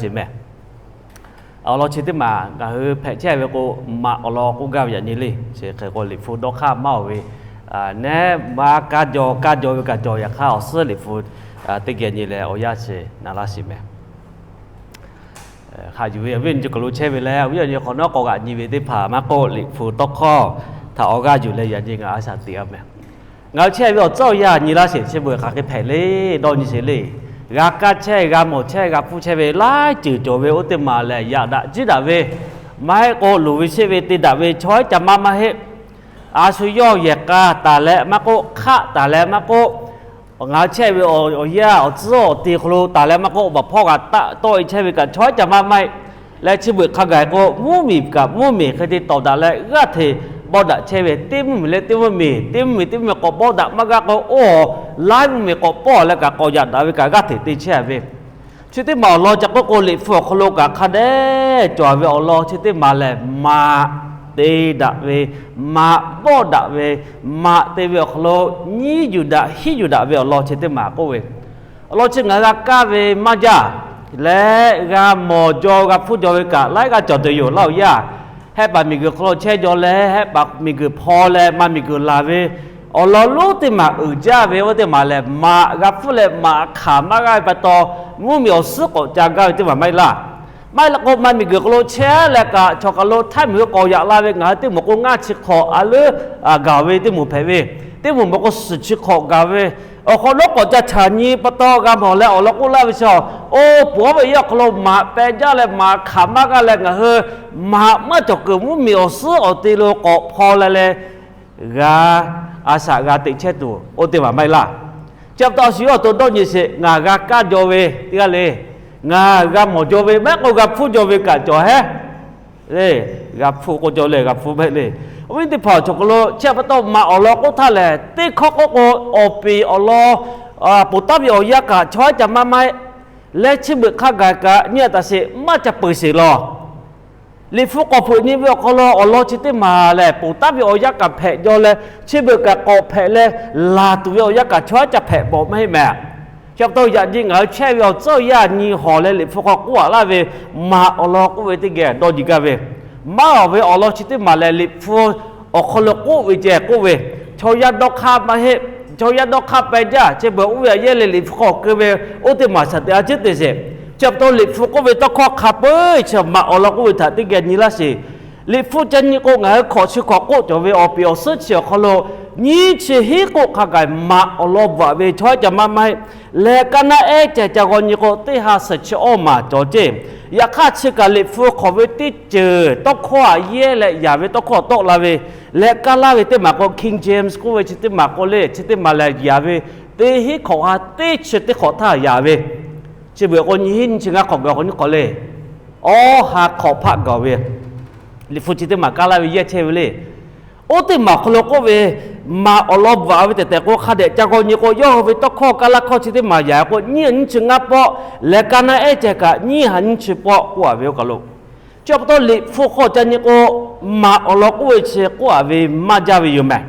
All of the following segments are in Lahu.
sheˍ mehˍ. Awˬ lawn chi teˇ maˬ ngaˬ hui hpehꞈ chehˇ ve k'o, maꞈ awˬ lawn k'oˆ gaˇ ve yaꞈ nyi le. Chi hk'e k'o, Liꞈ hpu dawˇ hk'aˇ maˇ oˬ ve, neˇ maˇ kaˇ jaw kaˇ jaw ve kaꞈ cawˬ. Yaꞈ hk'aˇ awˬ suhˉ Liꞈ hpu teˇ geh nyi leh awˬ yanˇ chi na laˇ sheˍ mehˍ. Haꞈ yuˬ ve awˬ viˉ awˬ nyi ceuˬ kaˬ lo chehˇ ve leh, awˬ viˉ awˬ nyi hk'awꞈ nawˉ k'awꞈ g'aꞈ nyi ve teˇ hpaˍ maˇ k'oˆ, Liꞈ hpu tawˇ hkawˇ htaꞈ awˬ g'aˇ yuˬ leh yaꞈ nyi ngaˬ a shaꞈ teꞈ a mehˍ. Ngaˬ hui chehˇ ve awˬ tcuhˉ awˬ yanˇ nyi laˇ sheˍ. Chi beuꞈ hk'aˬ hk'e hpehꞈ le, dawˇ nyi sheˍ le. G'a kaˇ chehˇ, g'a mawˬ chehˇ, g'a hpfuhˇ chehˇ ve laiˉ ceuˬ cawˬ ve oˇ teˇ maˬ lehˬ, yaꞈ daꞈ jiˇ daꞈ ve, maˇ heˆ k'o loˍ ve sheˆ ve te daꞈ ve chaw iˉ ca maˇ maˇ heˆ. A shu yawˇ yehˬ k'a taˍ leh maˇ k'oˆ, hk'aˆ taˍ leh maˇ k'oˆ, ngaˬ hui chehˇ ve awˬ yanˇ awˬ tcuhˉ awˬ te hk'aw lo taˍ leh maˇ k'oˆ, baˬ hpawˇ g'a taˆ tawˆ e chehˇ ve kaꞈ chaw iˉ ca maˇ maˇ heˆ. Leh chi beuꞈ hk'a gaˬ k'o, mvuhˇmiˬ kaꞈ mvuhˇmiˬ hk'e te tawˍ daꞈ leh g'aˇ hteꞈ bawˆ daꞈ chehˇ ve, teˇ mvuhˇmiˬ leh teˇ mvuhˇmiˬ, teˇ mvuhˇmiˬ teˇ mvuhˇmiˬ k'awꞈ bawˆ daꞈ maˇ g'a k'o, oˇ laiˉ mvuhˇmiˬ k'awꞈ pawˆ leh kaꞈ k'awꞈ yaꞈ daꞈ ve kaꞈ g'aˇ hteꞈ te chehˇ ve. Chi teˇ maˬ awˬ lawn ca k'oˆ k'o, Liꞈ hpu awˬ hk'aw lo kaꞈ hk'a dehꞈ cawˬ ve awˬ lawn chi teˇ maˬ lehˬ, maꞈ te daꞈ ve, maꞈ bawˆ daꞈ ve, maꞈ te ve awˬ hk'aw lo nyiˉ yuˬ daꞈ hiˉ yuˬ daꞈ ve awˬ lawn chi teˇ maˬ k'oˆ ve, awˬ lawn chi ngaˬ hui g'a kaˇ ve maˇ jaˇ leh, g'a mawˬ jaw g'a hpfuhˇ jaw ve kaꞈ laiˉ g'aˇ cawˬ tuˬ yoˬ laˇ oˬ yaˇ. Hehˆ paˍ miˬguiˬ hk'aw lo chehˇ jaw leh, hehˆ paˍ miˬguiˬ hpaw leh maˇ miˬguiˬ laˬ ve awˬ lawn lonˉ teˇ maˬ uiˍ jaˇ ve oˇ teˇ maˬ lehˬ, maꞈ g'a hpfuhˇ leh maꞈ hkanˍ maˇ g'aˇ ve pa taw, mvuhˇmiˬ awˬ suhˉ k'awꞈ ca gaˇ ve teˇ maˬ maˇ heˆ laˇ. Maˇ heˆ laˇ k'o, maˇ miˬguiˬ hk'aw lo chehˇ leh kaꞈ, chaw kaˬ lo htaiˇ miˬ hui k'awꞈ yaꞈ la ve ngaˬ hui teˇ moˍ k'o ngaˇ chi hk'awꞈ a leuˉ gaˬ ve teˇ moˍ hpehꞈ ve, teˇ moˍ mawˬ k'o suhˍ chi hk'awꞈ gaˬ ve, awˬ hk'awꞈ nawˉ k'awꞈ ca chaꞈ nyi pa taw g'a mawˬ leh awˬ lawn k'oˆ laˇ ve chi, oˇ puˍ awˉ ve yaˇ awˬ hk'aw lo maꞈ peh jaˇ leh maꞈ hkanˍ maˇ g'aˇ leh ngaˬ hui maꞈ maˇ cawˬ kuiˬ mvuhˇmiˬ awˬ suhˉ awˬ te lo k'awꞈ hpaw la leh g'a a shaꞈ g'a teꞈ chehˇ tuˬ oˇ teˇ maˬ maˇ heˆ laˇ. Chi pa taw a shu yawˇ awˬ to dawˇ nyi sheˍ, ngaˬ g'a kaˇ jaw ve teˇ g'aˇ le, ngaˬ g'a mawˬ jaw ve maˇ heˆ k'o g'a hpfuhˇ jaw ve kaꞈ cawˬ hehˉ le. G'a hpfuhˇ k'oˆ jaw le, g'a hpfuhˇ maˇ heˆ le. Awˬ viˉ teˇ hpaˍ awˬ cawˬ hk'aw lo chi pa taw maꞈ awˬ lawn k'oˆ htaˇ lehˬ, teˇ hkawˇ k'oˆ k'o, awˬ peˍ awˬ lawn ponˬ taˉ ve awˬ yanˇ kaꞈ chaw iˉ ca maˇ maˇ heˆ. Leh chi beuꞈ hk'a gaˬ kaꞈ nyi a taˍ sheˍ maˇ ca peuˬ sheˍ law. Liꞈ hpu k'awꞈ hpeuꞈ nyi ve awˬ hk'aw lo awˬ lawn chi teˇ maˬ lehˬ, ponˬ taˉ ve awˬ yanˇ kaꞈ hpehꞈ jaw leh, chi beuꞈ kaꞈ k'awꞈ hpehꞈ leh, laˬ tuˬ ve awˬ yanˇ kaꞈ chaw iˉ ca hpehꞈ bawˬ maˇ heˆ mehˍ. Chi pa taw yaꞈ nyi ngaˬ hui chehˇ ve awˬ tcuhˉ awˬ yanˇ nyi hawˬ leh Liꞈ hpu hk'aw k'oˆ a laˇ ve, maꞈ awˬ lawn k'oˆ ve teˇ geh dawˇ nyi gaˇ ve, maˇ awˬ ve awˬ lawn chi teˇ maˬ lehˬ, Liꞈ hpu awˬ hk'aw lo k'oˆ ve ceh k'oˆ ve, chaw yaˇ dawˇ hk'aˇ maˇ heˆ. Chaw yaˇ dawˇ hk'aˇ peh jaˇ, chi beuꞈ oˇ ve aꞈ yehˇ leh Liꞈ hpu hk'aw keu ve oˇ teˇ maˬ shaˍ teꞈ a ciˉ te sheˍ. Chi pa taw Liꞈ hpu k'oˆ ve tawˇ hkawˇ hk'a peu-eˬ chi maꞈ awˬ lawn k'oˆ ve htaꞈ teˇ geh nyi laˇ sheˍ. Liꞈ hpu ca nyi k'o, ngaˬ hui hkawꞈ chi hkawꞈ k'oˆ cawˬ ve awˬ peˍ awˬ suhˉ chi awˬ hk'aw lo nyiˇ chi hiˉ k'oˆ hk'a gaˬ maꞈ awˬ lawn bvuhꞈ ve chaw iˉ ca maˇ maˇ heˆ. Leh kaˇ naˉ ehˉ ceh ca g'aw nyi k'o, teˇ ha suhˍ chi awˇ maˬ cawˬ ceˇ. Yaꞈ hk'aˇ chi kaꞈ Liꞈ hpu hk'awꞈ ve teˇ ceuˬ tawˇ hkawˇ aꞈ yehˇ leh yaꞈ ve tawˇ hkawˇ tawˆ la ve, leh kaˇ laˇ ve teˇ maˬ k'o King James k'oˆ ve chi teˇ maˬ k'o le, chi teˇ maˬ lehˬ yaꞈ ve teˇ hinˉ hk'awꞈ ha teˇ chi teˇ hk'awꞈ htaˇ yaꞈ ve, chi beuꞈ k'o nyiˇ hinˉ nyiˇ chi ngaˇ hk'awꞈ gaˬ k'o nyiˇ hk'awꞈ le, awˇ ha hk'awꞈ hpaˆ gaˬ ve, Liꞈ hpu chi teˇ maˬ kaˇ laˇ ve yehˇ chehˇ ve le. Oˇ teˇ maˬ awˬ hk'aw lo k'oˆ ve, maꞈ awˬ lawn bvuhꞈ ve tehꞈ tehꞈ k'o hk'a dehꞈ ca g'aw nyi k'o, yawˇ hui ve tawˇ hkawˇ kaˇ laˇ hkawˇ chi teˇ maˬ yaꞈ k'o nyiˇ ha nyiˇ chi ngaˇ pawˆ, leh kaˇ naˉ ehˉ ceh kaꞈ nyiˇ ha nyiˇ chi pawˆ k'oˆ a ve oˇ kaˬ lo. Chi pa taw Liꞈ hpu hk'aw ca nyi k'o, maꞈ awˬ lawn k'oˆ ve chi k'oˆ a ve maˇ jaˇ ve yoˬ mehˍ.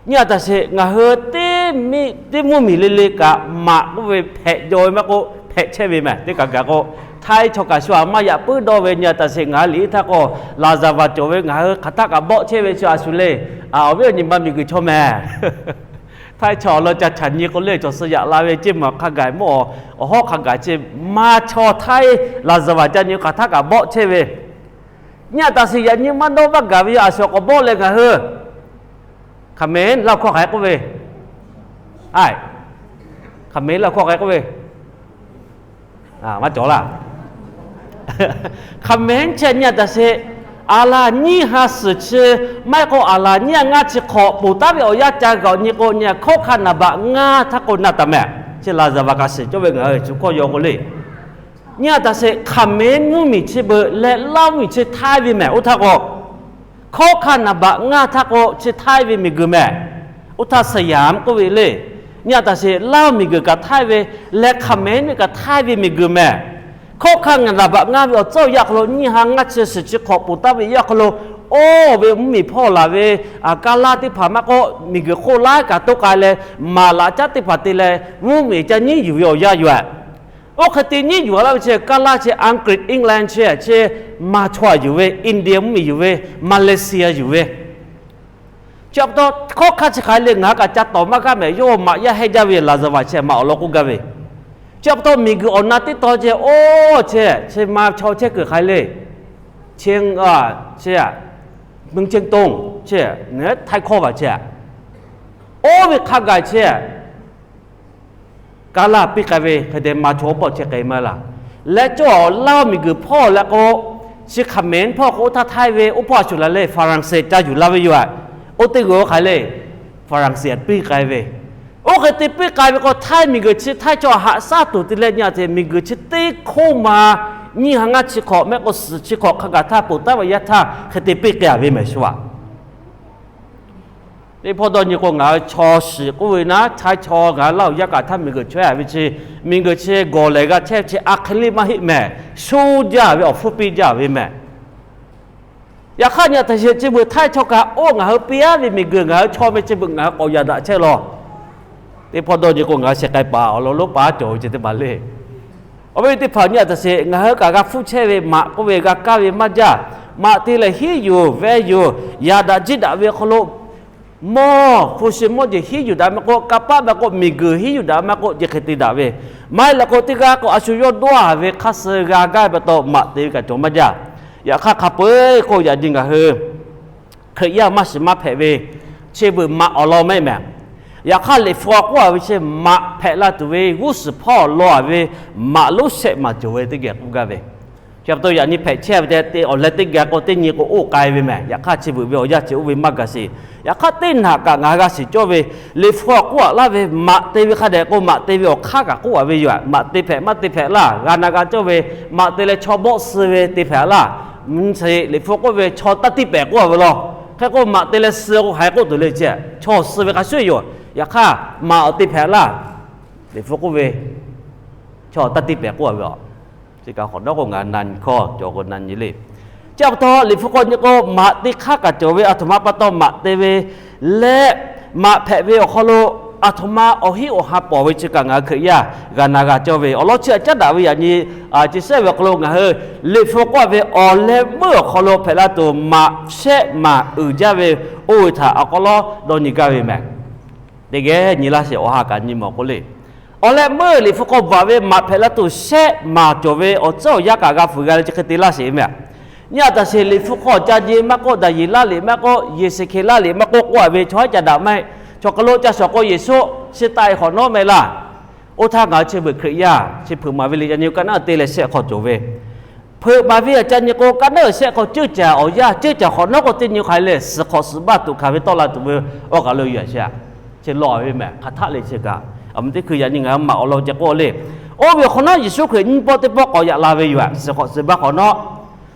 Nyi a taˍ sheˍ, ngaˬ hui teˇ mvuhˇmiˬ le le kaꞈ maꞈ k'oˆ ve hpehꞈ jaw ve maˇ k'oˆ, hpehꞈ chehˇ ve mehˍ. Teˇ kaꞈ gaˬ k'o, htaiˇ chaw kaꞈ shu aꞈ maˇ yaꞈ puiˉ dawˇ ve nyi a taˍ sheˍ, ngaˬ hui liꞈ iˉ htaˇ k'o, laˍzaˍvaˍ cawˬ ve ngaˬ hui hk'aˬ htaˆ kaꞈ bawˆ chehˇ ve chi a shu le. Awˬ viˉ awˬ nyi maˇ miˬguiˬ chaw mehˍ. Htaiˇ chaw awˬ lawn ca chaꞈ nyi k'o le, cawˬ suh yaꞈ la ve ceˇ maˬ hk'a gaˬ mawˇ, awˬ hawˉ hk'a gaˬ ceˇ maˇ chaw htaiˇ laˍzaˍvaˍ ca nyi hk'aˬ htaˆ kaꞈ bawˆ chehˇ ve. Nyi a taˍ sheˍ, yaꞈ nyi maˇ dawˇ maˇ gaˬ ve a shu awˬ k'awꞈ bawˆ leh ngaˬ hui hk'aˬ mehˍ laˇ hkawˇ hk'aˬ hk'e k'oˆ ve, a, hk'aˬ mehˍ laˇ hkawˇ hk'aˬ hk'e k'oˆ ve, maˇ cawˬ laˇ. Hk'aˬ mehˍ chehˇ nyi a taˍ sheˍ, aˬ laˬ nyiˇ ha suhˍ chi, maˇ heˆ k'o aˬ laˬ nyiˇ ha ngaˇ chi hk'awꞈ ponˬ taˉ ve awˬ yanˇ ca g'aꞈ nyi k'o, nyi a hkawˉ hk'a naˍ baꞈ ngaˇ htaˇ k'o na taˍ mehˍ. Chi laˍzaˍvaˍ kaꞈ shiˍ cawˇ ve ngaˬ hui chi hkawˇ yaw k'o le. Nyi a taˍ sheˍ, hk'aˬ mehˍ mvuhˇmiˬ chi beuꞈ leh Laˇ mvuhˇmiˬ chi htaiˇ ve mehˍ. Oˇ htaˇ k'o, hkawˉ hk'a naˍ baꞈ ngaˇ htaˇ k'o chi htaiˇ ve miˬguiˬ mehˍ. Oˇ htaˇ Siˍyaˍm k'oˆ ve le. Nyi a taˍ sheˍ, Laˇ miˬguiˬ kaꞈ htaiˇ ve, leh hk'aˬ mehˍ miˬ kaꞈ htaiˇ ve miˬguiˬ mehˍ. Hkawˉ hk'a naˍ baꞈ ngaˇ ve awˬ tcuhˉ awˬ yanˇ hk'aw lo nyiˇ ha ngaˇ chi suhˍ chi hk'awꞈ ponˬ taˉ ve yanˇ hk'aw lo, oˇ ve mvuhˇmiˬ hpawˇ laˬ ve, aˬ, kaˇ laˇ teˇ hpaˍ maˇ k'oˆ, miˬguiˬ hk'oˆ laiˉ kaꞈ toˇ k'ai leh, maˍ laꞈ caˉ teˇ hpaˍ te leh mvuhˇmiˬ ca nyiˉ yuˬ ve awˬ yanˇ yoˬ. Oˇ hk'e te nyiˉ yuˬ laˇ ve chi Kaˇlaˇ chi, Anˍgriˍ, England chi, chi maˇ chaweh yuˬ ve, India mvuhˇmiˬ yuˬ ve, Malaysia yuˬ ve, chi pa taw hkawˇ hk'aˇ chi hk'aˬ hk'e le, ngaˬ hui kaꞈ ca tawˍ maˇ gaˇ mehˍ. Yawˇ maꞈ yaˇ hehnˇ jaˇ ve Laˍzaˍvaˍ chi maꞈ awˬ lawn k'oˆ gaˇ ve, chi pa taw miˬguiˬ awˬ na teˇ taw ceh, oˇ ceh, chi ma chaw chehˇ kuiˬ hk'aˬ hk'e le, Chiang, chi, Mengjiang dong chi, Htaiˇ hkawˇ vaˬ chi, oˇ ve hk'a gaˬ chi Kaˇlaˇ piˇ k'ai ve hk'e te maˇ chaweh pawˆ chehˇ k'ai maˇ laˇ. Leh cawˇ laˇ miˬguiˬ hpawˇ leh k'o, chi Khmeˍ hpawˇ k'o, oˇ htaˇ Htaiˇ ve, oˇ hpawˇ a shuˍ laˬ leh Faˍranˍsehˍ ca yuˬ laˇ ve yoˬ. Oˇ teˇ g'uiˬ oˇ hk'aˬ hk'e le, Faˍranˍsehˍ piˇ k'ai ve. Oˇ hk'e te piˇ k'ai ve k'o, Htaiˇ miˬguiˬ chi Htaiˇ chaw haꞈ shaˉ tuˬ te leh nyi a ce, miˬguiˬ chi teˇ hkoˇ ma nyiˇ ha ngaˇ chi hkawꞈ mehˆ k'o suhˍ chi hkawꞈ hk'a gaˬ htaˇ ponˬ taˉ ve yaˇ htaˇ hk'e te piˇ k'ai a ve mehˍ shu a. Teˇ hpawˇ dawˇ nyi k'o, ngaˬ hui chaw shiˍ k'oˆ ve naˉ, Htaiˇ chaw ngaˬ hui Laˇ huˍ yaˇ kaꞈ htaˇ miˬguiˬ chaweh a ve chi, miˬguiˬ chi gawˬ lehˬ g'a chehˇ ve chi a hk'e le maˇ heˆ mehˍ. Shoˉ jaˇ ve awˬ hpfuhˇ piˇ jaˇ ve mehˍ. Yaꞈ hk'aˇ nyi a taꞈ sheˍ, chi beuꞈ Htaiˇ chaw kaꞈ oˇ ngaˬ hui piˇ aˉ ve miˬguiˬ ngaˬ hui chaw ve chi beuꞈ ngaˬ hui k'awꞈ yaꞈ daꞈ chehˇ law. Teˇ hpawˇ dawˇ nyi k'o, ngaˬ hui shehˍ k'ai paˍ awˬ lawn lonˉ paˉ cawˬ ve chi teˇ maˬ le. Awˬ viˉ teˇ hpaˍ nyi a taꞈ sheˍ, ngaˬ hui kaꞈ g'a hpfuhˇ chehˇ ve maꞈ k'oˆ ve g'a kaˇ ve maˇ jaˇ. Maꞈ te lehˬ hiˉ yuˬ veh yuˬ, yaꞈ daꞈ jiˇ daꞈ ve awˬ hk'aw lo mawˇ hpu shi mawˇ jeˬ hiˉ yuˬ daꞈ maˇ k'oˆ, kanˇ paˆ maˇ k'oˆ, miˬguiˬ hiˉ yuˬ daꞈ maˇ k'oˆ, chi hk'e te daꞈ ve. Maˇ heˆ leh k'o, teˇ g'aˇ k'o a shu yawˇ dawˇ a ve hk'aˇ suh g'a gaˇ ve pa taw maꞈ te ve kaꞈ cawˬ maˇ jaˇ. Yaꞈ hk'aˇ hk'a peu-eˬ k'o, yaꞈ nyi ngaˬ hui Hkriꞈ yaˇ maˇ shiˍ maˇ hpehꞈ ve chi beuꞈ maꞈ awˬ lawn mehˆ mehˍ. Yaꞈ hk'aˇ Liꞈ hpu k'oˆ a ve chi maꞈ hpehꞈ la tuˬ ve g'uˇ suhˍ hpawˇ law a ve maꞈ lonˉ shehˆ maˬ cawˬ ve teˇ geh k'oˆ gaˇ ve. Chi pa taw yaꞈ nyi hpehꞈ chehˇ ve te awˬ leh teˇ geh k'o, teˇ nyi k'o oˇ k'ai ve mehˍ. Yaꞈ hk'aˇ chi beuꞈ ve awˬ yanˇ chi oˇ ve maˇ gaˬ sheˍ. Yaꞈ hk'aˇ teˇ naꞈ kaꞈ ngaˬ hui g'a shiˍ cawˇ ve, Liꞈ hpu k'oˆ a laˇ ve maꞈ te ve hk'a dehꞈ k'o, maꞈ te ve awˬ hk'aˇ kaꞈ k'oˆ a ve yoˬ. Maꞈ te hpehꞈ maˇ te hpehꞈ laˇ, g'a na g'a cawˇ ve, maꞈ te leh chaw bawˆ suh ve te hpehꞈ laˇ. Mvuhˇ chi Liꞈ hpu k'oˆ ve chaw taˇ tiˇ pehˍ k'oˆ a ve law. Hk'e k'o maꞈ te leh suh k'o hk'aˬ hk'e k'oˆ tuˬ le ce, chaw suh ve hk'a shuˍ yoˬ. Yaꞈ hk'aˇ maꞈ awˬ te hpehꞈ laˇ. Liꞈ hpu k'oˆ ve, chaw taˇ tiˇ pehˍ k'oˆ a ve a. Chi kaꞈ hk'awꞈ nawˉ k'o ngaˬ na nyi hkawˇ cawˬ k'o na nyi le. Chi pa taw Liꞈ hpu k'oˆ nyi k'o, maꞈ te hk'aˇ kaꞈ cawˬ ve, aˬ htoꞈ ma pa taw maꞈ te ve leh maꞈ hpehꞈ ve awˬ hk'aw lo aˬ htoꞈ ma awˬ hinˉ awˬ ha pawˍ ve chi kaꞈ ngaˬ hui Hkriꞈ yaˇ g'a na g'a cawˇ ve awˬ lawn chi htaꞈ caˉ daꞈ ve yaꞈ nyi chi shehˆ ve awˬ hk'aw lo ngaˬ hui Liꞈ hpu k'oˆ a ve awˬ leh meuˇ awˬ hk'aw lo hpehꞈ la tuˬ maꞈ shehˆ maˬ uiˍ jaˇ ve oˇ ve htaꞈ awˬ hk'aw lo dawˇ nyi gaˇ ve mehˍ. Teˇ geh nyi laˇ sheˍ, awˬ ha kaꞈ nyi mawˬ k'o le. Awˬ leh meuˇ Liꞈ hpu hk'aw bvuhꞈ ve maꞈ hpehꞈ la tuˬ shehˆ maˬ cawˬ ve awˬ tcuhˉ awˬ yanˇ kaꞈ g'a fuiˍ g'a leh chi hk'e te laˇ sheˍ ve mehˍ. Nyi a taꞈ sheˍ, Liꞈ hpu hk'aw ca nyi maˇ k'oˆ, Daˍyeˍlaˆ liꞈ maˇ k'oˆ, Yeˍsuˍhkeˍlaˆ liꞈ maˇ k'oˆ k'oˆ a ve chaw haˉ ca daꞈ maˇ heˆ. Chaw hk'aˬ lo ca shawˍ k'o Yeˍsuˆ chi taˆ e hk'awꞈ nawˉ meh laˇ. Oˇ htaˇ ngaˬ hui chi beuꞈ Hkriꞈ yaˇ chi hpeuꞈ maˍ ve le, ca nyi ka naˉ te leh shehˆ hk'aw cawˬ ve, hpeuꞈ maˍ ve a ca nyi k'o, ka naˉ shehˆ hk'aw ceuˇ caˬ awˬ yanˇ ceuˇ caˬ hk'awꞈ nawˉ k'o teˇ nyi hk'aˬ hk'e le, suhˍ hk'awꞈ suhˍ baˇ tuꞈ hkanˍ ve tawˆ la tuˬ ve awˬ kaˬ lo yoˬ a sheˍ. Chi lawˬ ve mehˍ, hk'aˬ htaˆ le chi kaꞈ. Aˬ mvuh teˇ hkui yaꞈ nyi ngaˬ hui maꞈ awˬ lawn ceh k'oˆ le. Oˇ ve hk'awꞈ nawˉ Yeˍsuˆ Hkriꞈ nyiˇ pawˆ teˇ pawˆ k'awꞈ yaꞈ la ve yoˬ a, suhˍ hk'awꞈ suhˍ baˇ hk'awꞈ nawˉ.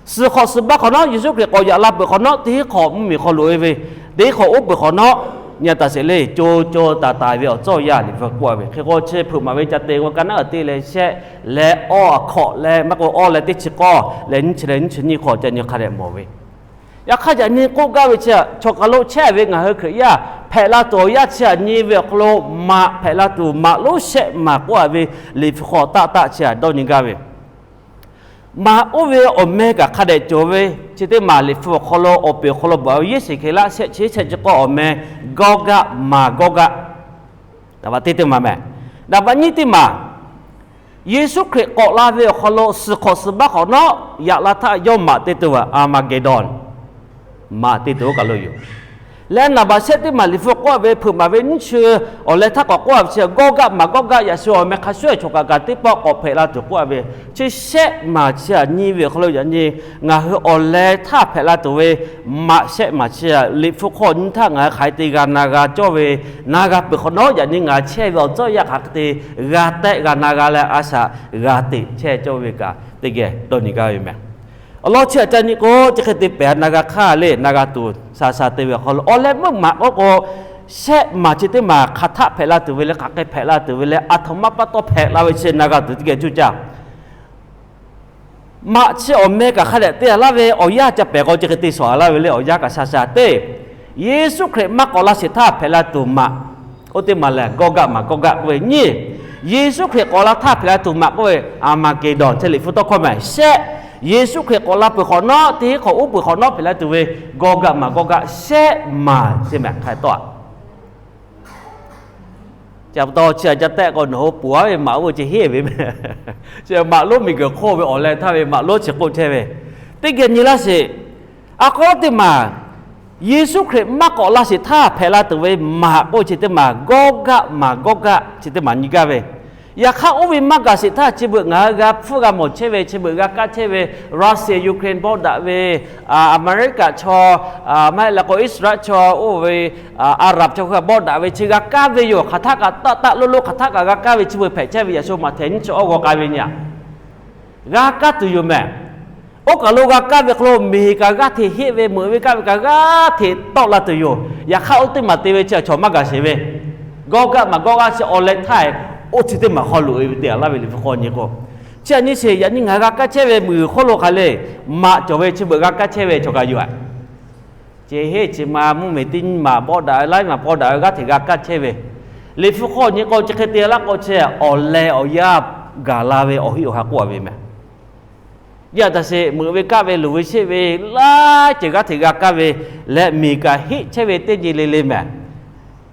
Suhˍ hk'awꞈ suhˍ baˇ hk'awꞈ nawˉ Yeˍsuˆ Hkriꞈ k'awꞈ yaꞈ la peuˬ hk'awꞈ nawˉ, teˇ hinˉ hk'awꞈ mvuhˇmiˬ hk'aw loꞈ e ve, teˇ hinˉ hk'awꞈ oˉ peuˬ hk'awꞈ nawˉ, nyi a taꞈ sheˍ le, co co taiˍ taiˍ ve awˬ tcuhˉ awˬ yanˇ Liꞈ hpu k'oˆ a ve hk'e k'o, chi hpeuꞈ maˍ ve ca te k'o, ka naˉ te leh shehˆ leh awˇ a hk'awꞈ leh maˇ k'o awˇ leh teˇ chi k'awˇ leh nyiˇ chi leh nyiˇ chi nyiˇ hk'awꞈ ca nyi hk'a dehꞈ mawˬ ve. Yaꞈ hk'aˇ yaꞈ nyi k'oˆ gaˇ ve chi, chaw hk'aˬ lo chehˇ ve ngaˬ hui Hkriꞈ yaˇ hpehꞈ la tuˬ awˬ yanˇ chi a nyi ve awˬ hk'aw lo maꞈ hpehꞈ la tuˬ maꞈ lonˉ shehˆ maˬ k'oˆ a ve Liꞈ hpu hk'aw taˆ taˆ chi a dawˇ nyi gaˇ ve. Maꞈ oˇ ve awˬ meh kaꞈ hk'a dehꞈ cawˬ ve, chi teˇ maˬ Liꞈ hpu awˬ hk'aw lo awˬ peˬ awˬ hk'aw lo bvuhꞈ a ve Yeˍsuˆ Hkriꞈ laˇ shehˆ chi shehˆ chi k'awˇ awˬ meh Gawˇgaˆ maˍ Gawˇgaˆ. Daꞈ baꞈ teˇ teˇ maˬ mehˍ. Daꞈ baꞈ nyiˇ teˇ maˬ, Yeˍsuˆ Hkriꞈ k'awꞈ la ve awˬ hk'aw lo suhˍ hk'awꞈ suhˍ baˇ hk'awꞈ nawˉ yaꞈ la htaˇ yawˇ maꞈ te tuˬ ve Armageddon maꞈ te tuˬ oˇ kaˬ lo yoˬ. Leh naˍ baꞈ shehˆ teˇ maˬ Liꞈ hpu k'oˆ a ve hpeuꞈ maˍ ve nyiˇ chi awˬ leh htaˇ k'awꞈ k'oˆ a ve chi Gawˇgaˆ maˍ Gawˇgaˆ yaꞈ shu awˬ meh hk'a shuˍ shuˍ chaw kaꞈ kaꞈ teˇ pawˆ k'awꞈ hpehꞈ la tuˬ k'oˆ a ve, chi shehˆ maˬ chi a nyi ve awˬ hk'aw lo yaꞈ nyi ngaˬ hui awˬ leh htaˇ hpehꞈ la tuˬ ve maꞈ shehˆ maˬ chi a Liꞈ hpu hk'aw nyi htaˇ ngaˬ hui hk'aˬ hk'e te g'a na g'a cawˇ ve, na g'a peuˬ hk'awꞈ nawˉ yaꞈ nyi ngaˬ hui chehˇ ve awˬ tcuhˉ awˬ yanˇ hk'aˬ hk'e te g'a tehˆ g'a na g'a leh a shaꞈ g'a teꞈ chehˇ cawˇ ve kaꞈ teˇ geh dawˇ nyi gaˇ ve mehˍ. Awˬ lawn chi a ca nyi k'o, chi hk'e te pehˬ na g'a hk'aˇ le, na g'a tuˬ sha sha te ve awˬ hk'aw lo awˬ leh meuˇ maꞈ k'oˆ k'o, shehˆ maˬ chi teˇ maˬ hk'aˬ htaˆ hpehꞈ la tuˬ ve leh hk'aˬ hk'e hpehꞈ la tuˬ ve leh aˬ htoꞈ ma pa taw hpehꞈ la ve chi na g'a tuˬ teˇ geh cuˇ caˇ. Maꞈ chi awˬ meh kaꞈ hk'a dehꞈ te laˇ ve awˬ yanˇ ca pehˬ k'o, chi hk'e te shawˍ laˇ ve le, awˬ yanˇ kaꞈ sha sha teˇ, Yeˍsuˆ Hkriꞈ maˇ k'awꞈ la sheˍ htaˇ hpehꞈ la tuˬ maꞈ, oˇ teˇ maˬ lehˬ Gawˇgaˆ maˍ Gawˇgaˆ k'oˆ ve nyiˇ. Yeˍsuˆ Hkriꞈ k'awꞈ la htaˇ hpehꞈ la tuˬ maꞈ k'oˆ ve Armageddon chi Liꞈ hpu tawˇ hkawˇ meh shehˆ. Yeˍsuˆ Hkriꞈ k'awꞈ la peuˬ hk'awꞈ nawˉ, teˇ hk'awꞈ uˉ peunˍ hk'awꞈ nawˉ hpehꞈ la tuˬ ve Gawˇgaˆ maˍ Gawˇgaˆ shehˆ maˍ chi meh hk'a tawˆ-a. Chi pa taw chi aꞈ ca tehˆ k'o, nawˬ hui poˬ-a ve maꞈ oˇ ve chi heˆ ve meh. Chi maꞈ lonˉ miˬguiˬ hk'oˆ ve awˬ leh htaˇ ve maꞈ lonˉ chi k'oˆ chehˇ ve, teˇ geh nyi laˇ sheˍ. A hk'aw teˇ maˬ, Yeˍsuˆ Hkriꞈ maˇ k'awꞈ la sheˍ htaˇ hpehꞈ la tuˬ ve maꞈ k'oˆ chi teˇ maˬ Gawˇgaˆ maˍ Gawˇgaˆ chi teˇ maˬ nyi gaˇ ve. Yaꞈ hk'aˇ, oˇ ve maˇ gaˬ sheˍ htaˇ, chi beuꞈ ngaˬ hui g'a hpfuhˇ g'a mawˬ chehˇ ve, chi beuꞈ g'a kaˇ chehˇ ve, Russia Ukraine border ve, America chaw, maˇ heˆ leh k'o Israel chaw, oˇ ve Arab chaw hui border ve chi g'a kaˇ ve yoˬ. Hk'aˬ htaˆ kaꞈ taˆ taˆ loˉ loˉ hk'aˬ htaˆ kaꞈ g'a kaˇ ve chi beuꞈ hpehꞈ chehˇ ve, Yaꞈ shu Maꞈhtehˍ nyiˇ chi awˇ g'aw k'ai ve nyi-a, g'a kaˇ tuˬ yoˬ meh. Oˇ kaˬ lo g'a kaˇ ve hk'aw lo miˬ kaꞈ g'aˇ hteꞈ heˆ ve, meuꞈ ve kaˆ ve kaꞈ g'aˇ hteꞈ tawˆ la tuˬ yoˬ. Yaꞈ hk'aˇ, oˇ teˇ maˬ te ve chi chaw maˇ gaˬ sheˍ ve, Gawˇgaˆ maˍ Gawˇgaˆ chi awˬ leh htaˇ oˇ chi teˇ maˬ hk'aw loꞈ-e ve te-a laˇ ve Liꞈ hpu hk'aw nyi k'o, chi aꞈ nyi sheˍ. Yaꞈ nyi ngaˬ hui g'a kaˇ chehˇ ve meuꞈ hk'oˆ lo hk'aˬ le, maꞈ cawˬ ve chi beuꞈ g'a kaˇ chehˇ ve chaw kaꞈ yoˬ-a. Chi heˆ chi ma mvuhˇ miˬ teˇ nyiˇ maˬ bawˆ daꞈ ve, laiˉ maˬ bawˆ daꞈ ve g'aˇ hteꞈ g'a kaˇ chehˇ ve, Liꞈ hpu hk'aw nyi k'o chi hk'e te laˇ k'o, chi awˬ leh awˬ yaˇ gaˬ la ve awˬ heˆ awˬ ha k'oˆ-a ve meh. Yaˇ taꞈ sheˍ, meuꞈ ve kaˆ ve, luˬ ve sheˆ ve, laiˉ ceuˬ g'aˇ hteꞈ g'a kaˇ ve leh, miˬ kaꞈ heˆ chehˇ ve teˇ nyi le le meh.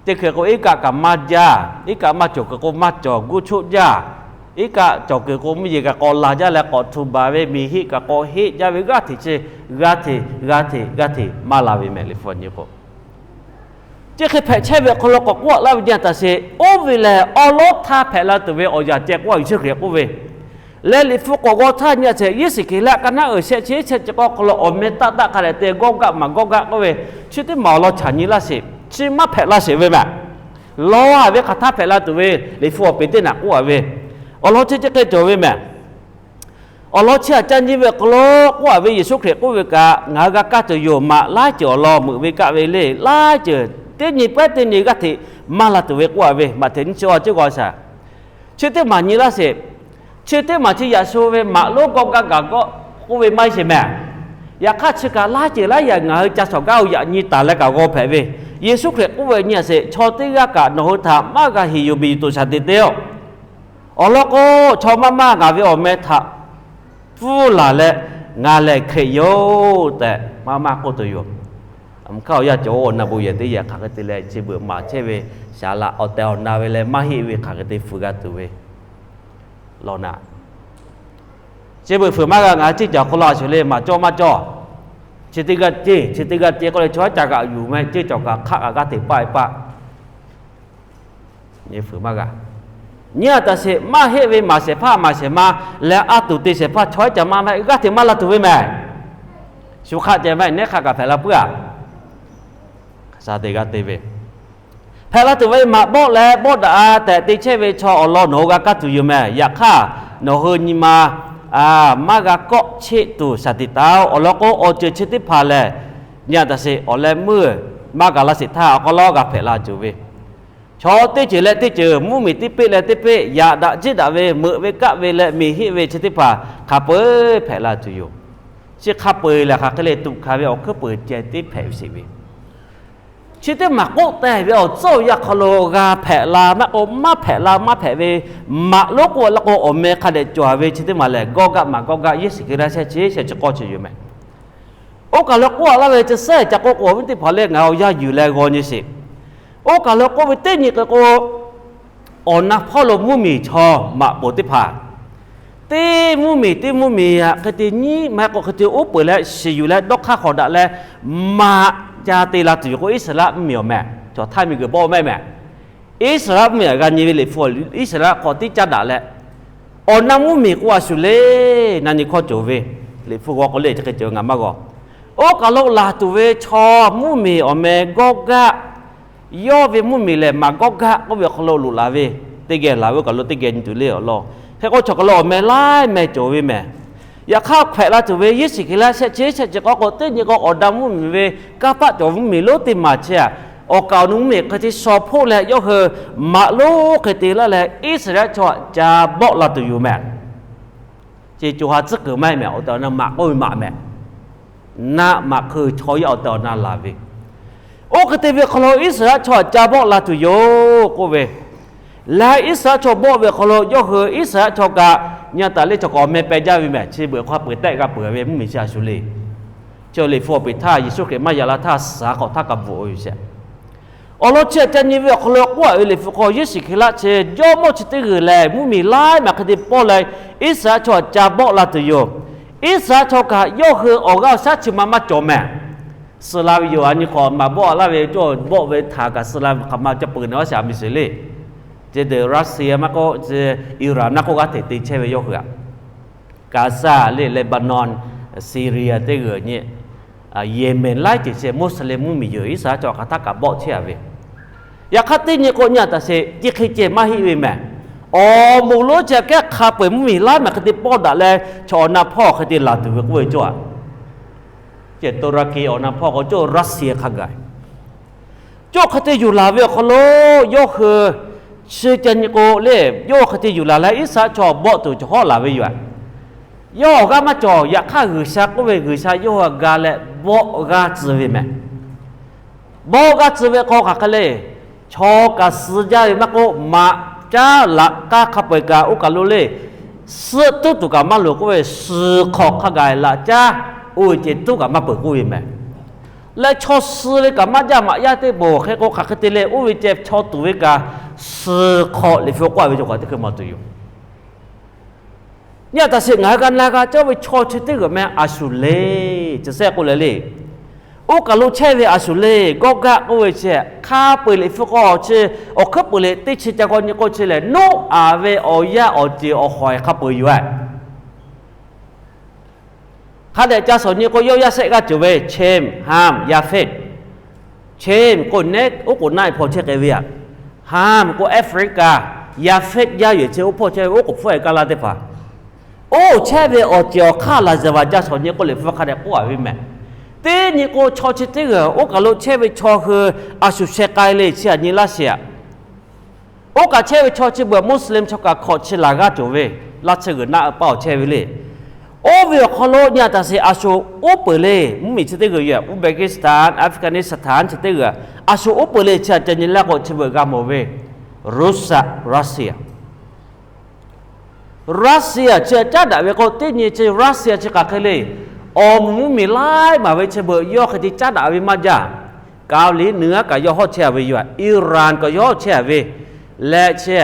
Teˇ hkui k'o, iˉ kaˆ kaꞈ maˇ jaˇ, iˉ kaˆ maˇ cawˬ kuiˬ k'o maˇ cawˬ, guˇ choˆ jaˇ. Iˉ kaˆ cawˬ kuiˬ k'o, mvuhˇ yeˬ kaꞈ k'awꞈ laˬ jaˇ leh k'awꞈ htu baˬ ve, miˬ heˆ kaꞈ k'awꞈ heˆ jaˇ ve, g'aˇ hteꞈ chi, g'aˇ hteꞈ, g'aˇ hteꞈ, g'aˇ hteꞈ maˇ la ve meh. Liꞈ hpu nyi k'o, chi hk'e hpehꞈ chehˇ ve awˬ hk'aw lo k'awꞈ k'oˆ laˇ ve nyi-a taꞈ sheˍ. Oˇ ve lehˬ, awˉ lawˉ htaˇ hpehꞈ la tuˬ ve awˬ yanˍ ceh k'oˆ-a, Yeˍsuˆ Hkriꞈ k'oˆ ve. Leh Liꞈ hpu k'awꞈ g'aw htaˇ nyi-a sheˍ, Yeˍsuˆ Hkriꞈ lehˆ ka naˉ uiˍ shehˆ chi shehˆ chi k'awˇ hk'aw lo awˬ meh taˆ taˆ hk'a dehꞈ te Gawˇgaˆ maˍ Gawˇgaˆ k'oˆ ve, chi teˇ maˬ awˬ lawn chaꞈ nyi laˇ sheˍ. Chi maˇ hpehꞈ la sheˍ ve meh. Lawˬ-a ve hk'aˬ htaˇ hpehꞈ la tuˬ ve Liꞈ hpu awˬ peˍ teˇ naꞈ k'oˆ-a ve, awˬ lawn chi chi hk'e cawˬ ve meh. Awˬ lawn chi aꞈ ca nyi ve awˬ hk'aw lo k'oˆ-a ve, Yeˍsuˆ Hkriꞈ k'oˆ ve kaꞈ ngaˬ hui g'a kaˇ tuˬ yoˬ. Maꞈ laiˉ ceuˬ awˬ lawn, meuꞈ ve kaˆ ve le, laiˉ ceuˬ teˇ nyi pawehˇ teˇ nyi g'aˇ hteꞈ maˇ la tuˬ ve k'oˆ-a ve, Maꞈhtehˍ nyiˇ chi awˇ ceuˬ g'aw shaˍ. Chi teˇ maˬ nyi laˇ sheˍ. Chi teˇ maˬ chi Yaꞈ shu ve maꞈ lonˉ Gawˇgaˆ gaˬ g'awˆ k'oˆ ve maˇ heˆ sheˍ meh. Yaꞈ hk'aˇ, chi kaꞈ laiˉ ceuˬ laiˉ yaꞈ ngaˬ hui ca shawˍ gaˇ-oˬ yaꞈ nyi taˍ leh kaꞈ g'aw hpehꞈ ve, Yeˍsuˆ Hkriꞈ k'oˆ ve nyi-a sheˍ, Chaw teˇ g'aˇ kaꞈ nawˬ hui htaꞈ maˇ g'a heˍ yuˬ miˬ yuˬ tuˬ shaˍ teꞈ te-oˬ. Awˬ lawn k'o, chaw maˇ maˇ ngaˬ ve awˬ meh htaꞈ pfuhˇ laˬ leh, Ngaˬ lehˬ Hkriꞈ yoˬ tehꞈ maˇ maˇ k'oˆ tuˬ yoˬ. Aˬ hk'aˇ awˬ yanˇ cawˬ-oˬ, awˬ na bon yehˬ teˇ yehˬ hk'aˬ hk'e te leh, chi beuꞈ maˍ chehˇ ve saˍ laꞈ awˬ tehˬ awˬ na ve leh maˇ heˆ ve hk'aˬ hk'e te fuiˍ g'a tuˬ ve law naꞈ. Chi beuꞈ fuiˍ maˇ g'a, ngaˬ hui ceˇ cawˬ hk'aw lo a shuˍ le, maˍ cawˇ maˇ cawˇ. Chi teˇ g'aˇ ceˇ, chi teˇ g'aˇ ceˇ k'oˆ leh, chaw haˉ ca g'aꞈ yuˬ meh, ceˇ cawˬ kaꞈ hk'aˆ kaꞈ g'aˇ hteꞈ paˆ e paˆ. Nyi fuiˍ maˇ g'a. Nyi-a taˍ sheˍ, maˇ heˆ ve maˍ shehˍ hpaˇ maˍ shehˍ ma leh a tuˬ te shehˍ hpaˇ chaw haˉ ca maˇ maˇ g'aˇ hteꞈ maˇ la tuˬ ve mehˍ. Shu hk'aˆ ceh maˇ nehˉ hk'aˆ kaꞈ hpehꞈ la puiˉ-a. Sha te g'aˇ te ve hpehꞈ la tuˬ ve maꞈ bawˆ leh bawˆ daꞈ-a tehꞈ te chehˇ ve chaw awˬ lawn nawˬ hui g'a kaˇ tuˬ yoˬ mehˍ. Yaꞈ hk'aˇ, nawˬ hui nyi ma maˇ g'a kawˆ cheˆ tuˬ shaˍ tiꞈ taˍ-oˬ. Awˬ lawn k'o, awˬ ceuˬ chi teˇ hpaˍ lehˬ, nyi-a taˍ sheˍ, awˬ leh meuˇ maˇ gaˬ laˇ sheˍ htaˇ awˬ hk'aw lo g'a hpehꞈ la tuˬ ve, chaw teˇ ceuˬ leh teˇ ceuˬ, mvuhˇmiˬ teˇ peˆ leh teˇ peˆ yaꞈ daꞈ jiˇ daꞈ ve, meuꞈ ve kaˆ ve leh miˬ heˆ ve chi teˇ hpaˍ hk'a peu-eˬ hpehꞈ la tuˬ yoˬ. Chi hk'a peu-eˬ lehˬ, hk'aˬ hk'e le tuꞈ hkanˍ ve awˬ hkuiˉ peuˬ ceh tiˉ hpehꞈ ve sheˍ ve. Chi teˇ maˬ k'oˆ teh ve awˬ tcuhˉ awˬ yanˇ hk'aw lo g'a hpehꞈ la maˇ k'o, maˇ hpehꞈ la maˇ hpehꞈ ve, maꞈ lonˉ k'oˆ la k'o, awˬ meh hk'a dehꞈ cawˬ ve chi teˇ maˬ lehˬ, Gawˇgaˆ maˍ Gawˇgaˆ, Yeˍsuˆ Hkriꞈ laˇ shehˆ chi shehˆ chi k'awˇ chi yoˬ mehˍ. Oˇ kaˬ lo k'oˆ laˇ ve chi sehˉ ca k'oˆ k'o, awˬ viˉ teˇ hpaˍ lehˬ, ngaˬ awˬ yanˇ yuˬ leh g'aw nyi sheˍ. Oˇ kaˬ lo k'oˆ ve teˇ nyi hk'e k'o, awˬ na hpawˇ lo mvuhˇmiˬ chaw maꞈ poˍ teˇ hpaˍ, teˇ mvuhˇmiˬ teˇ mvuhˇmiˬ hk'e te nyiˉ maˇ heˆ k'o hk'e te uˉ peunˍ leh shiˍ yuˬ leh dawˇ hk'aˇ hk'awꞈ daꞈ leh maꞈ ca te la tuˬ yoˬ k'o, Iˉsaˍreˍlaˆ mvuhˇmiˬ awˬ meh, chaw htaˇ miˬguiˬ bawˆ mehˆ mehˍ. Iˉsaˍreˍlaˆ mvuhˇmiˬ g'a nyi ve Liꞈ hpu, Iˉsaˍreˍlaˆ hk'aw tiˉ caˉ daꞈ leh, awˬ na mvuhˇmiˬ k'o a shuˍ le, na nyi hkawˇ cawˬ ve, Liꞈ hpu g'aw k'o le chi hk'e cawˬ ve ngaˬ maˇ g'aw. Oˇ kaˬ lo laˬ tuˬ ve chaw mvuhˇmiˬ awˬ meh Gawˇgaˆ, yawˇ ve mvuhˇmiˬ lehˬ Maˍgawˇgaˆ k'oˆ ve awˬ hk'aw lo loꞈ laˬ ve, teˇ geh laˬ ve oˇ kaˬ lo teˇ geh nyi tuˬ le awˬ lawn. Hk'e k'o chaw kaˬ lo awˬ meh laiˉ meh cawˬ ve mehˍ. Yaꞈ hk'aˇ hpehꞈ la tuˬ ve Yeˍsuˆ Hkriꞈ laˇ shehˆ chi shehˆ chi k'awˇ k'o, teˇ nyi k'o awˬ na mvuhˇmiˬ ve kanˇ paˆ cawˬ mvuhˇmiˬ lonˉ teˇ maˬ chi-a, awˬ kaˍ awˬ nu mvuhˇmiˬ hk'e te shaw hpoˆ leh yawˇ hui maꞈ lonˉ hk'e te laˇ leh Iˉsaˍreˍlaˆ chaw ca bawˆ la tuˬ yoˬ mehˍ. Chi co ha tcuhˉ kuiˬ maˇ heˆ mehˍ, awˬ tehˬ awˬ na maꞈ k'oˆ ve maꞈ mehˍ. Naˆ maꞈ hk'eu chaw yaˇ awˬ tehˬ awˬ na laˬ ve, oˇ hk'e te ve hk'aw lo Iˉsaˍreˍlaˆ chaw ca bawˆ la tuˬ yoˬ k'oˆ ve, Leh Iˉsaˍreˍlaˆ chaw bawˆ ve awˬ hk'aw lo yawˇ hui Iˉsaˍreˍlaˆ chaw kaꞈ nyi taˍ leh chaw k'awꞈ meh peh jaˇ ve mehˬ. Chi beuꞈ hk'a peu-eˬ tehˆ g'a peuˬ ve mvuhˇmiˬ chi a shuˍ le. Chi Liꞈ hpu awˬ peꞈ htaˇ Yeˍsuˆ Hkriꞈ maˇ yaꞈ la htaˇ suhˍ k'awꞈ htaˇ kaꞈ bvuhꞈ ve yoˬ sheˍ. Awˬ lawn chi aꞈ ca nyi ve awˬ hk'aw lo k'oˆ a ve Liꞈ hpu hk'aw Yeˍsuˆ Hkriꞈ laˇ chi jawˇmawˇ chi teˇ g'uˬ lehˬ mvuhˇmiˬ laiˉ maˬ hk'e te pawˆ leh Iˉsaˍreˍlaˆ chaw aꞈ ca bawˆ la tuˬ yoˬ. Iˉsaˍreˍlaˆ chaw kaꞈ yawˇ hui awˬ g'aˇ awˬ shaˉ chi ma maˇ cawˬ mehˬ. Suh la ve yoˬ. A nyi hk'awꞈ maˍ bawˆ laˇ ve cawˇ bawˆ ve htaꞈ kaꞈ suh la ve hk'aˬ ma ca peuˬ na a shaꞈ miˬ sheˍ le. Chi deuˬ Russia maˇ k'oˆ, chi Iran maˇ k'oˆ g'aˇ hteꞈ te chehˇ ve yawˇ hui aꞈ. Gaza le, Lebanon, Syria teˇ g'uˬ nyi, Yemen laiˉ ceuˬ chi Muslim mvuhˇmiˬ yoˬ. Iˉsaˍreˍlaˆ chaw hk'aˬ htaˇ kaꞈ bawˆ chehˇ a ve. Yaꞈ hk'aˇ teˇ nyi k'o nyi a taˍ sheˍ, teˇ hk'e ceh maˇ heˆ ve mehˬ. Awˬ moˍ lonˉ chi aꞈ kehˉ hk'a peu-eˬ mvuhˇmiˬ laiˉ maˬ hk'e te pawˆ daꞈ leh chaw awˬ na hpawˇ hk'e te laˬ tuˬ ve k'oˆ ve cawˇ a. Ceh Turkey awˬ na hpawˇ k'o cawˇ Russia hk'a gaˬ cawˇ hk'e te yuˬ laˬ ve awˬ hk'aw lo yawˇ hui chi ca nyi k'o le, yawˇ hk'e te yuˬ laˬ leh Iˉsaˍreˍlaˆ chaw bawˆ tuˬ cawˬ hawˉ laˬ ve yoˬ. Yawˇ awˬ g'aˇ maˇ cawˬ. Yaꞈ hk'aˇ G'uiˬsha k'oˆ ve, G'uiˬsha yawˇ hui g'a leh bawˆ g'aˇ tcuh ve mehˬ. Bawˆ g'aˇ tcuh ve k'o hk'aˬ hk'e le, chaw kaꞈ suh jaˇ ve maˇ k'oˆ, maꞈ caˉ laꞈ k'aˉ hk'a peu-eˬ kaꞈ oˇ kaˬ lo le, suhˆ tuˉ tuˬ kaꞈ maˇ loˍ k'oˆ ve, suhˍ hk'awꞈ hk'a gaˬ laꞈ caˉ oˇ ve ceh tuˉ kaꞈ maˇ peuˬ k'oˆ ve mehˬ. Leh chaw suh ve kaꞈ maˇ jaˇ, maꞈ yaˇ teˇ poˬ hk'e k'o hk'aˬ hk'e te le, oˇ ve ceh chaw tuˬ ve kaꞈ suhˍ hk'awꞈ Liꞈ hpu k'oˆ a ve cawˬ kaꞈ teˇ hkui maˇ tuˬ yoˬ. Nyi a taˍ sheˍ, ngaˬ hui g'a na g'a cawˇ ve chaw chi teˇ g'uˬ meh a shuˍ le, chi sehˆ k'oˆ leh le. Oˇ kaˬ lo chehˇ ve a shuˍ le, Gawˇgaˆ k'oˆ ve chi hk'a peu-eˬ Liꞈ hpu k'o chi awˬ hkuiˉ puiˍ leh teˇ chi ca k'awꞈ nyi k'o chi lehˬ, Noˉaꞈ ve awˬ yaˇ awˬ ceˬ awˬ hawˍ hk'a peu-eˬ yoˬ. Hk'a dehꞈ ca shawˍ nyi k'o, yawˇ yaˇ sehˆ g'aˇ cawˬ ve, Shem, Ham, Yafeth. Shem k'o neˇ oˉ k'oˍ naˆ e hpaw chehˇ k'ai ve aꞈ. Ham k'o Africa, Yafeth yaˇ yehˬ chi oˇ hpawˇ chehˇ ve oˉ k'oˍ hpfuhˇ e kaˇ laˇ teˇ hpaˍ. Oˇ chehˇ ve awˬ ceˬ awˬ hk'aˇ laˬ zaˍ vaˬ ca shawˍ nyi k'o, Liꞈ hpu hk'a dehꞈ k'oˆ a ve mehˬ. Teˇ nyi k'o, chaw chi teˇ g'uˬ oˇ kaˬ lo chehˇ ve chaw hui a shuˍ sheh k'ai le chi aꞈ nyi laˇ sheˍ aꞈ. Oˇ kaˬ chehˇ ve chaw chi beuꞈ Muslim chaw kaꞈ hkawꞈ chi laˬ g'aˇ cawˬ ve, laˇ chi g'uiˬ naˆ e paˇ awˬ chehˇ ve le. Oˇ ve awˬ hk'aw lo nyi a taˍ sheˍ, a shuˍ uˉ peunˍ le. Mvuhˇmiˬ chi teˇ g'uˬ yoˬ, Uzbekistan, Afghanistan chi teˇ g'uˬ, a shuˍ uˉ peunˍ le chi aꞈ ca nyi laˇ k'o, chi beuꞈ g'a mawˬ ve Russia, Russia. Russia chi aꞈ caˉ daꞈ ve k'o, teˇ nyi chi Russia chi hk'aˬ hk'e le. Awˬ moˍ mvuhˇmiˬ laiˉ maˬ ve chi beuꞈ yawˇ hk'e te caˉ daꞈ ve maˇ jaˇ. Kaoˍliˍ nuiˉ aˉ kaꞈ yawˇ hawˉ chehˇ a ve yoˬ. Iran kaꞈ yawˇ hawˉ chehˇ a ve leh chi,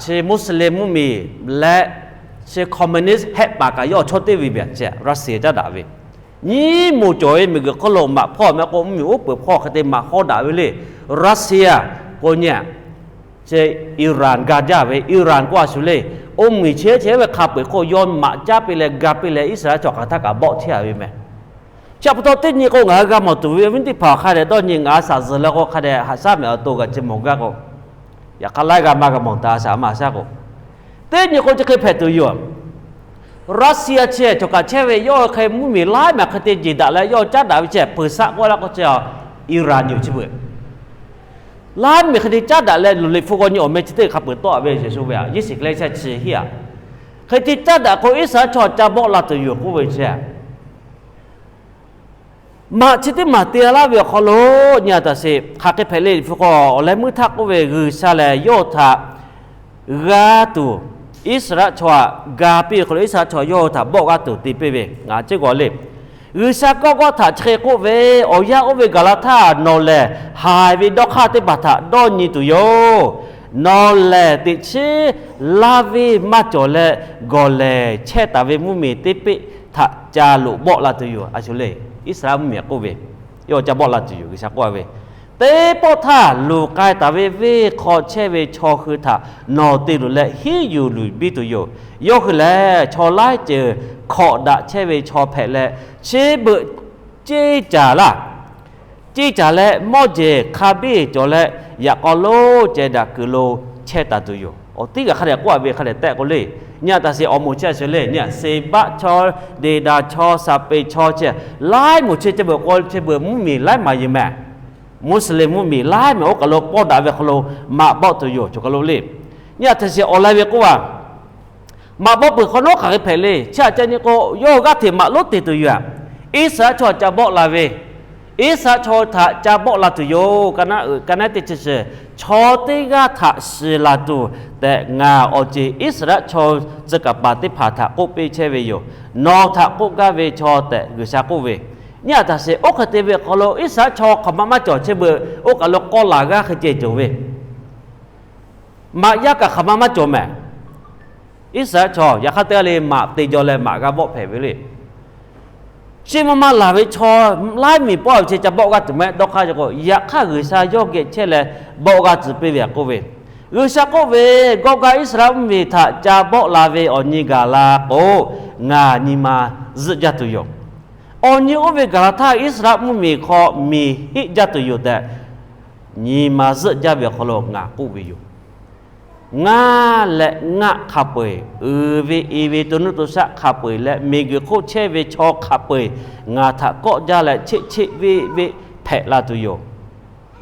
chi Muslim mvuhˇmiˬ leh chi communist hehˆ paˍ kaꞈ yawˇ chawˇ teˇ ve beuꞈ chi Russia caˉ daꞈ ve. Nyiˇ moˍ cawˬ ve miˬguiˬ hk'oˆ lo maꞈ hpawˇ meh k'o, mvuhˇmiˬ uˉ peunˍ hpawˇ hk'e te maꞈ hawˉ daꞈ ve le. Russia k'o nyi a, chi Iran ga jaˇ ve, Iran k'o a shuˍ le. Oˇ mvuhˇmiˬ chehˇ chehˇ ve hk'a peu-eˬ k'o, yawˇ maꞈ caˉ piˇ leh ga piˇ leh Iˉsaˍreˍlaˆ chaw hk'aˬ htaˇ kaꞈ bawˆ chehˇ a ve mehˬ. Chi pa taw teˇ nyi k'o, ngaˬ hui g'a mawˬ tuˬ ve awˬ viˉ teˇ hpaˍ hk'a dehꞈ dawˇ nyi, ngaˬ a shaꞈ zuhˬ leh k'o hk'a dehꞈ haꞈ shaˉ mehˍ awˬ to g'a chi mawˬ gaˇ k'o, yaꞈ hk'aˇ laiˉ g'a maˇ g'a mawˬ taˍ a shaꞈ maˇ haꞈ shaˉ k'o, teˇ nyi k'o chi hk'e hpehꞈ tuˬ yoˬ. Russia chi cawˬ kaꞈ chehˇ ve yawˇ hui hk'e mvuhˇmiˬ laiˉ maˬ hk'e te jeˬ daꞈ leh yawˇ caˉ daꞈ ve chi peuˬ shaˆ k'oˆ laˇ k'o chi Iran yoˬ chi beuꞈ. Laiˉ mvuhˇmiˬ hk'e te caˉ daꞈ leh loˬ Liꞈ hpu k'o nyi awˬ meh chi teˇ hk'a peu-eˬ tawˆ a ve Yeˍsuˆ ve a, Yeˍsuˆ Hkriꞈ leh chi chi hiˉ a. Hk'e te caˉ daꞈ k'o Iˉsaˍreˍlaˆ chaw ca bawˆ la tuˬ yoˬ k'oˆ ve chi maꞈ chi teˇ maˬ te laˇ ve awˬ hk'aw lo nyi a taˍ sheˍ, hk'aˬ hk'e hpehꞈ le Liꞈ hpu k'o, awˬ leh meuˇ htaˇ k'oˆ ve G'uiˬsha lehˬ yawˇ htaꞈ g'a tuˬ, Iˉsaˍreˍlaˆ chaw htaꞈ ga piˇ ve hk'aw lo Iˉsaˍreˍlaˆ chaw yawˇ hui htaꞈ bawˆ g'aˇ tuˬ te piˇ ve ngaˬ ceˇ g'aw le. G'uiˬsha kawˆ g'awˇ htaꞈ chi hk'e k'oˆ ve, awˬ yanˇ oˇ ve gaˬ la htaˇ nawˬ lehˬ haiˬ ve dawˇ hk'aˇ teˇ hpaˍ htaꞈ dawˇ nyi tuˬ yoˬ. Nawˬ lehˬ teꞈ chiˉ laˇ venˇ maˇ cawˬ leh gawˬ lehˬ chehˇ taˍ ve mvuhˇmiˬ teˇ peˆ htaꞈ ca loꞈ bawˆ la tuˬ yoˬ. A shuˍ le, Iˉsaˍreˍlaˆ mvuhˇmiˬ k'oˆ ve, yawˇ ca bawˆ la tuˬ yoˬ. G'uiˬsha k'oˆ ve, teˇ pawˆ htaˇ luˬ k'ai taˍ ve venˇ hk'aw chehˇ ve chaw hui htaꞈ nawˬ te luˬ leh hiˉ yuˬ luˬ biˇ tuˬ yoˬ. Yawˇ hui lehˬ chaw laiˉ ceuˬ hkawꞈ daꞈ chehˇ ve chaw hpehꞈ leh, chi beuꞈ ceˇ caˍ laˇ. Ceˇ caˍ leh mawˇ jeˬ hk'a biˇ cawˬ leh, yaꞈ k'aw lonˉ ceh daꞈ kuiˬ lo chehˇ taˍ tuˬ yoˬ. Awˬ tiˉ g'aˇ hk'a dehꞈ k'oˆ a ve hk'a dehꞈ tehˆ k'o le. Nyi a taˍ sheˍ, awˬ moˍ chi a shuˍ le, nyi a seˍbaˆ chaw, Deˍdaˍ chaw, Saˍpeˍ chaw chi laiˉ moˍ chi ca beuꞈ k'o chi beuꞈ mvuhˇmiˬ laiˉ maˬ yeˬ mehˍ. Muslim mvuhˇmiˬ laiˉ maˬ oˇ kaˬ lo pawˇ daꞈ ve hk'aw lo maꞈ bawˆ tuˬ yoˬ. Choˬ kaˬ lo le. Nyi a taˍ sheˍ, awˬ lai ve k'oˆ a, maꞈ bawˆ peuˬ hk'awꞈ nawˉ hk'aˬ hk'e hpehꞈ le. Chi aꞈ ca nyi k'o, yawˇ g'aˇ hteꞈ maꞈ lonˉ te tuˬ yoˬ. Iˉsaˍreˍlaˆ chaw ca bawˆ la ve, Iˉsaˍreˍlaˆ chaw htaꞈ ca bawˆ la tuˬ yoˬ. Ka naˉ uiˍ ka naˉ teˇ chi chi, chaw teˇ g'aˇ htaꞈ shiˍ laˬ tuˬ tehꞈ ngaˬ awˬ ceˬ Iˉsaˍreˍlaˆ chaw tcuh kaˍ paˍ teˇ hpaˍ htaꞈ k'oˆ piˇ chehˇ ve yoˬ. Nawˬ htaꞈ k'oˆ gaˇ ve chaw tehꞈ G'uiˬsha k'oˆ ve. Nyi a taꞈ sheˍ, oˇ hk'e te ve hk'aw lo Iˉsaˍreˍlaˆ chaw hk'aˬ ma maˇ cawˬ, chi beuꞈ oˇ kaˬ lo k'awˇ laˬ g'aˇ hk'e ceh cawˬ ve maꞈ yaˇ kaꞈ hk'aˬ ma maˇ cawˬ mehˍ. Iˉsaˍreˍlaˆ chaw yaꞈ hk'aˇ teˇ g'aˇ le maꞈ te jaw leh maꞈ g'a bawˆ hpehꞈ ve le. Chi ma ma laˬ ve chaw laiˉ miˬ pawˆ ve chi ca bawˆ g'aˇ tuˬ maˇ heˆ dawˇ hk'aˇ ve k'o, yaꞈ hk'aˇ G'uiˬsha yawˇ geh chehˇ leh bawˆ g'a tcuh piˇ ve htaꞈ k'oˆ ve. G'uiˬsha k'oˆ ve, Gawˇ gaˆ Iˉsaˍreˍlaˆ mvuhˇmiˬ htaꞈ ca bawˆ la ve awˬ nyi gaˬ la k'o, ngaˬ nyi ma zuhˆ jaˇ tuˬ yoˬ. Awˬ nyi oˇ ve gaˬ la htaˇ, Iˉsaˍreˍlaˆ mvuhˇmiˬ hk'aw miˬ heˆ jaˇ tuˬ yoˬ tehꞈ, nyi ma zuhˆ jaˇ ve awˬ hk'aw lo ngaˬ k'oˆ ve yoˬ. Ngaˇ leh ngaˆ hk'a peu-eˬ, uiˍ ve i ve to nuˇ to shaˆ hk'a peu-eˬ leh miˬguiˬ hk'oˆ chehˇ ve chaw hk'a peu-eˬ ngaˬ htaꞈ kawˆ jaˇ leh cheˆ cheˆ veˆ veˆ hpehꞈ la tuˬ yoˬ.